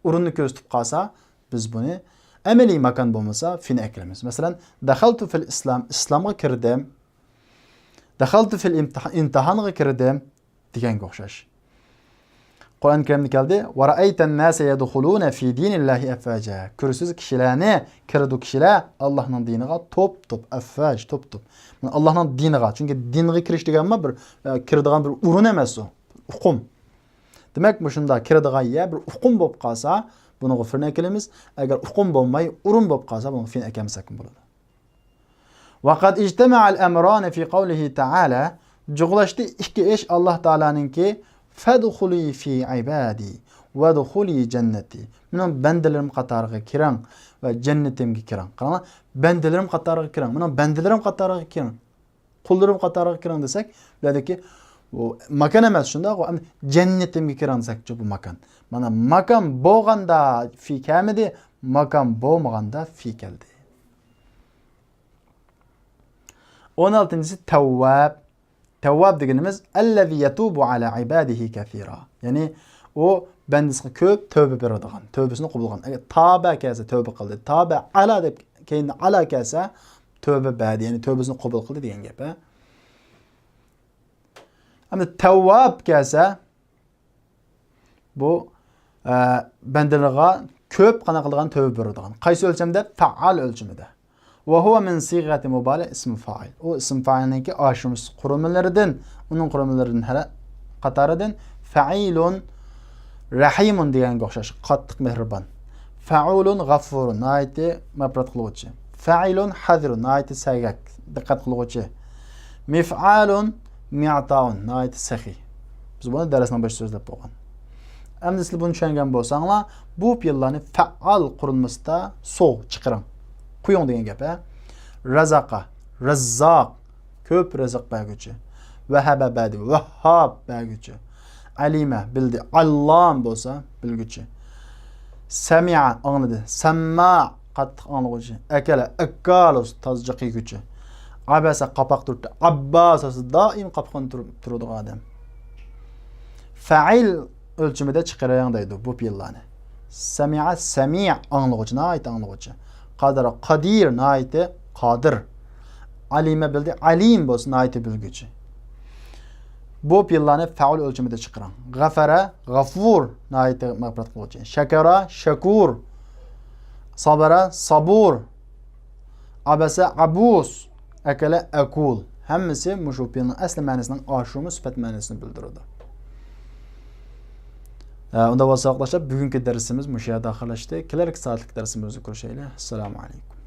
ئورۇننى كۆرسىتىپ قالسا، بىز بۇنى ئەمەلىي ماكان بولمىسا فىنى ئەكىلىمىز. مەسىلەن، دەخەلتۇ فىل ئىسلام، ئىسلامغا كىردىم. دەخەلتۇ فىل ئىمتىھان، ئىمتىھانغا كىردىم دېگەنگە ئوخشاش. قۇرئان كەرىمدە كەلدى، ۋە رەئەيتەن ناسە يەدخۇلۇنە فى دىنىللاھى ئەفۋاجا. كۆرىسىز كىشىلەرنى، كىرىدۇ كىشىلەر ئاللاھنىڭ دىنىغا توپ-توپ، ئەفۋاج، توپ-توپ. مانا ئاللاھنىڭ دىنىغا، چۈنكى دىنغا كىرىش دېگەنمۇ بىر، ئە، كىرىدىغان بىر ئورۇن ئەمەس ئۇ، ئۇقۇم. دېمەك، مۇشۇنداق كىرىدىغان يەر بىر ئۇقۇم بولۇپ قالسا، بۇنىڭغا فىنى ئەكېلىمىز. ئەگەر ئۇقۇم بولماي، ئورۇن بولۇپ قالسا، بۇنىڭغا فىنى ئەكەلمىسەكمۇ بولىدۇ. ۋە قەد ئىجتەمەئەل ئەمرانى فى قەۋلىھى تەئالە، جۇغلاشتى ئىككى ئىش ئاللاھ تائالانىڭكى، فەدخۇلى فى ئىبادى ۋەدخۇلى جەننەتى، مېنىڭ بەندىلىرىم قاتارىغا كىرىڭ ۋە جەننىتىمگە كىرىڭ. قاراڭلار، بەندىلىرىم قاتارىغا كىرىڭ، مېنىڭ بەندىلىرىم قاتارىغا كىرىڭ، قۇللىرىم قاتارىغا كىرىڭ دېسەك، بۇ يەردىكى بۇ ماكان ئەمەس، شۇنداقغۇ، ئەمدى جەننىتىمگە كىرىڭ دېسەكچۇ، بۇ ماكان. مانا ماكان بولغاندا فى كەلمىدى، ماكان بولمىغاندا فى كەلدى. ئون ئالتىنچىسى تەۋۋاب. تەۋۋاب دېگىنىمىز ئەللەزى يەتۇبۇ ئەلا ئىبادىھى كەسىرا. يەنى ئۇ بەندىسىگە كۆپ تەۋبە بېرىدىغان، تەۋبىسىنى قوبۇل قىلغان. ئەگەر تابە كەلسە تەۋبە قىلدى، تابە ئەلا دەپ كەينىدىن ئەلا كەلسە تەۋبە بەردى، يەنى تەۋبىسىنى قوبۇل قىلدى دېگەن گەپ. ھە؟ ئەمدى تەۋۋاب كەلسە، بۇ، ئە، بەندىلىرىغا كۆپ قانداق قىلىدىغان تەۋبە بېرىدىغان. قايسى ئۆلچەمدە؟ فەئال ئۆلچىمىدە. ۋە ھۇۋە مىن سىغەتى مۇبالىغە ئىسمى فائىل. ئۇ ئىسىم فائىلنىڭكى ئاشۇرمىسى قۇرۇلمىلىرىدىن، ئۇنىڭ قۇرۇلمىلىرىدىن ھەرە-، قاتارىدىن فەئىلۇن رەھىمۇن دېگەنگە ئوخشاش، قاتتىق مېھرىبان. فەئۇلۇن غەفۇرۇن، ناھايىتى مەغپىرەت قىلغۇچى. فەئىلۇن ھەزىرۇن، ناھايىتى سەگەك، دىققەت قىلغۇچى. مىفئالۇن مىئتاۋۇن، ناھايىتى سېخىي. بىز بۇنى دەرسنىڭ بېشىدا سۆزلەپ بولغان. ئەمدى سىلەر بۇنى چۈشەنگەن بولساڭلار، بۇ پېئىللارنى فەئال قۇرۇلمىسىدا سوغ، چىقىرىڭ. قويۇڭ دېگەن گەپ، ھە؟ رەزەقە، رەززاق، كۆپ رىزىق بەرگۈچى. ۋەھەبە بەردى، ۋەھھاب بەرگۈچى. ئەلىمە، بىلدى. ئەللام بولسا بىلگۈچى. سەمىئە، ئاڭلىدى. سەمما، قاتتىق ئاڭلىغۇچى. ئەكەلە، ئەككالۇس، تازىجىق يېگۈچى. ئەبەسە، قاپاق تۈرتتى. ئەبباس، دائىم قاپىقىنى تۈرۈپ تۇرىدىغان ئادەم. فەئىل ئۆلچىمىدە چىقىرىڭ دەيدۇ بۇ پېئىللارنى. سەمىئە، سەمىئ، ئاڭلىغۇچى، ناھايىتى ئاڭلىغۇچى. قەدەرە، قەدىر، ناھايىتى قادىر. ئەلىمە، بىلدى. ئەلىم بولسا ناھايىتى بىلگۈچى. بۇ پېئىللارنى فەئۇل ئۆلچىمىدە چىقىرىڭ. غەفەرە، غەفۇر، ناھايىتى مەغپىرەت قىلغۇچى. شەكەرە، شەكۇر. سابەرە، سابۇر. ئەبەسە، ئەبۇس. ئەكەلە، ئەكۇل. ھەممىسى مۇشۇ پېئىلنىڭ ئەسلى مەنىسىنىڭ ئاشۇرما سۈپەت مەنىسىنى بىلدۈرىدۇ. ئە، ئۇنداق بولسا، ساۋاقداشلار، بۈگۈنكى دەرسىمىز مۇشۇ يەردە ئاخىرلاشتى. كېلەركى سائەتلىك دەرسىمىزدە كۆرۈشەيلى. ئەسسالامۇ ئەلەيكۇم.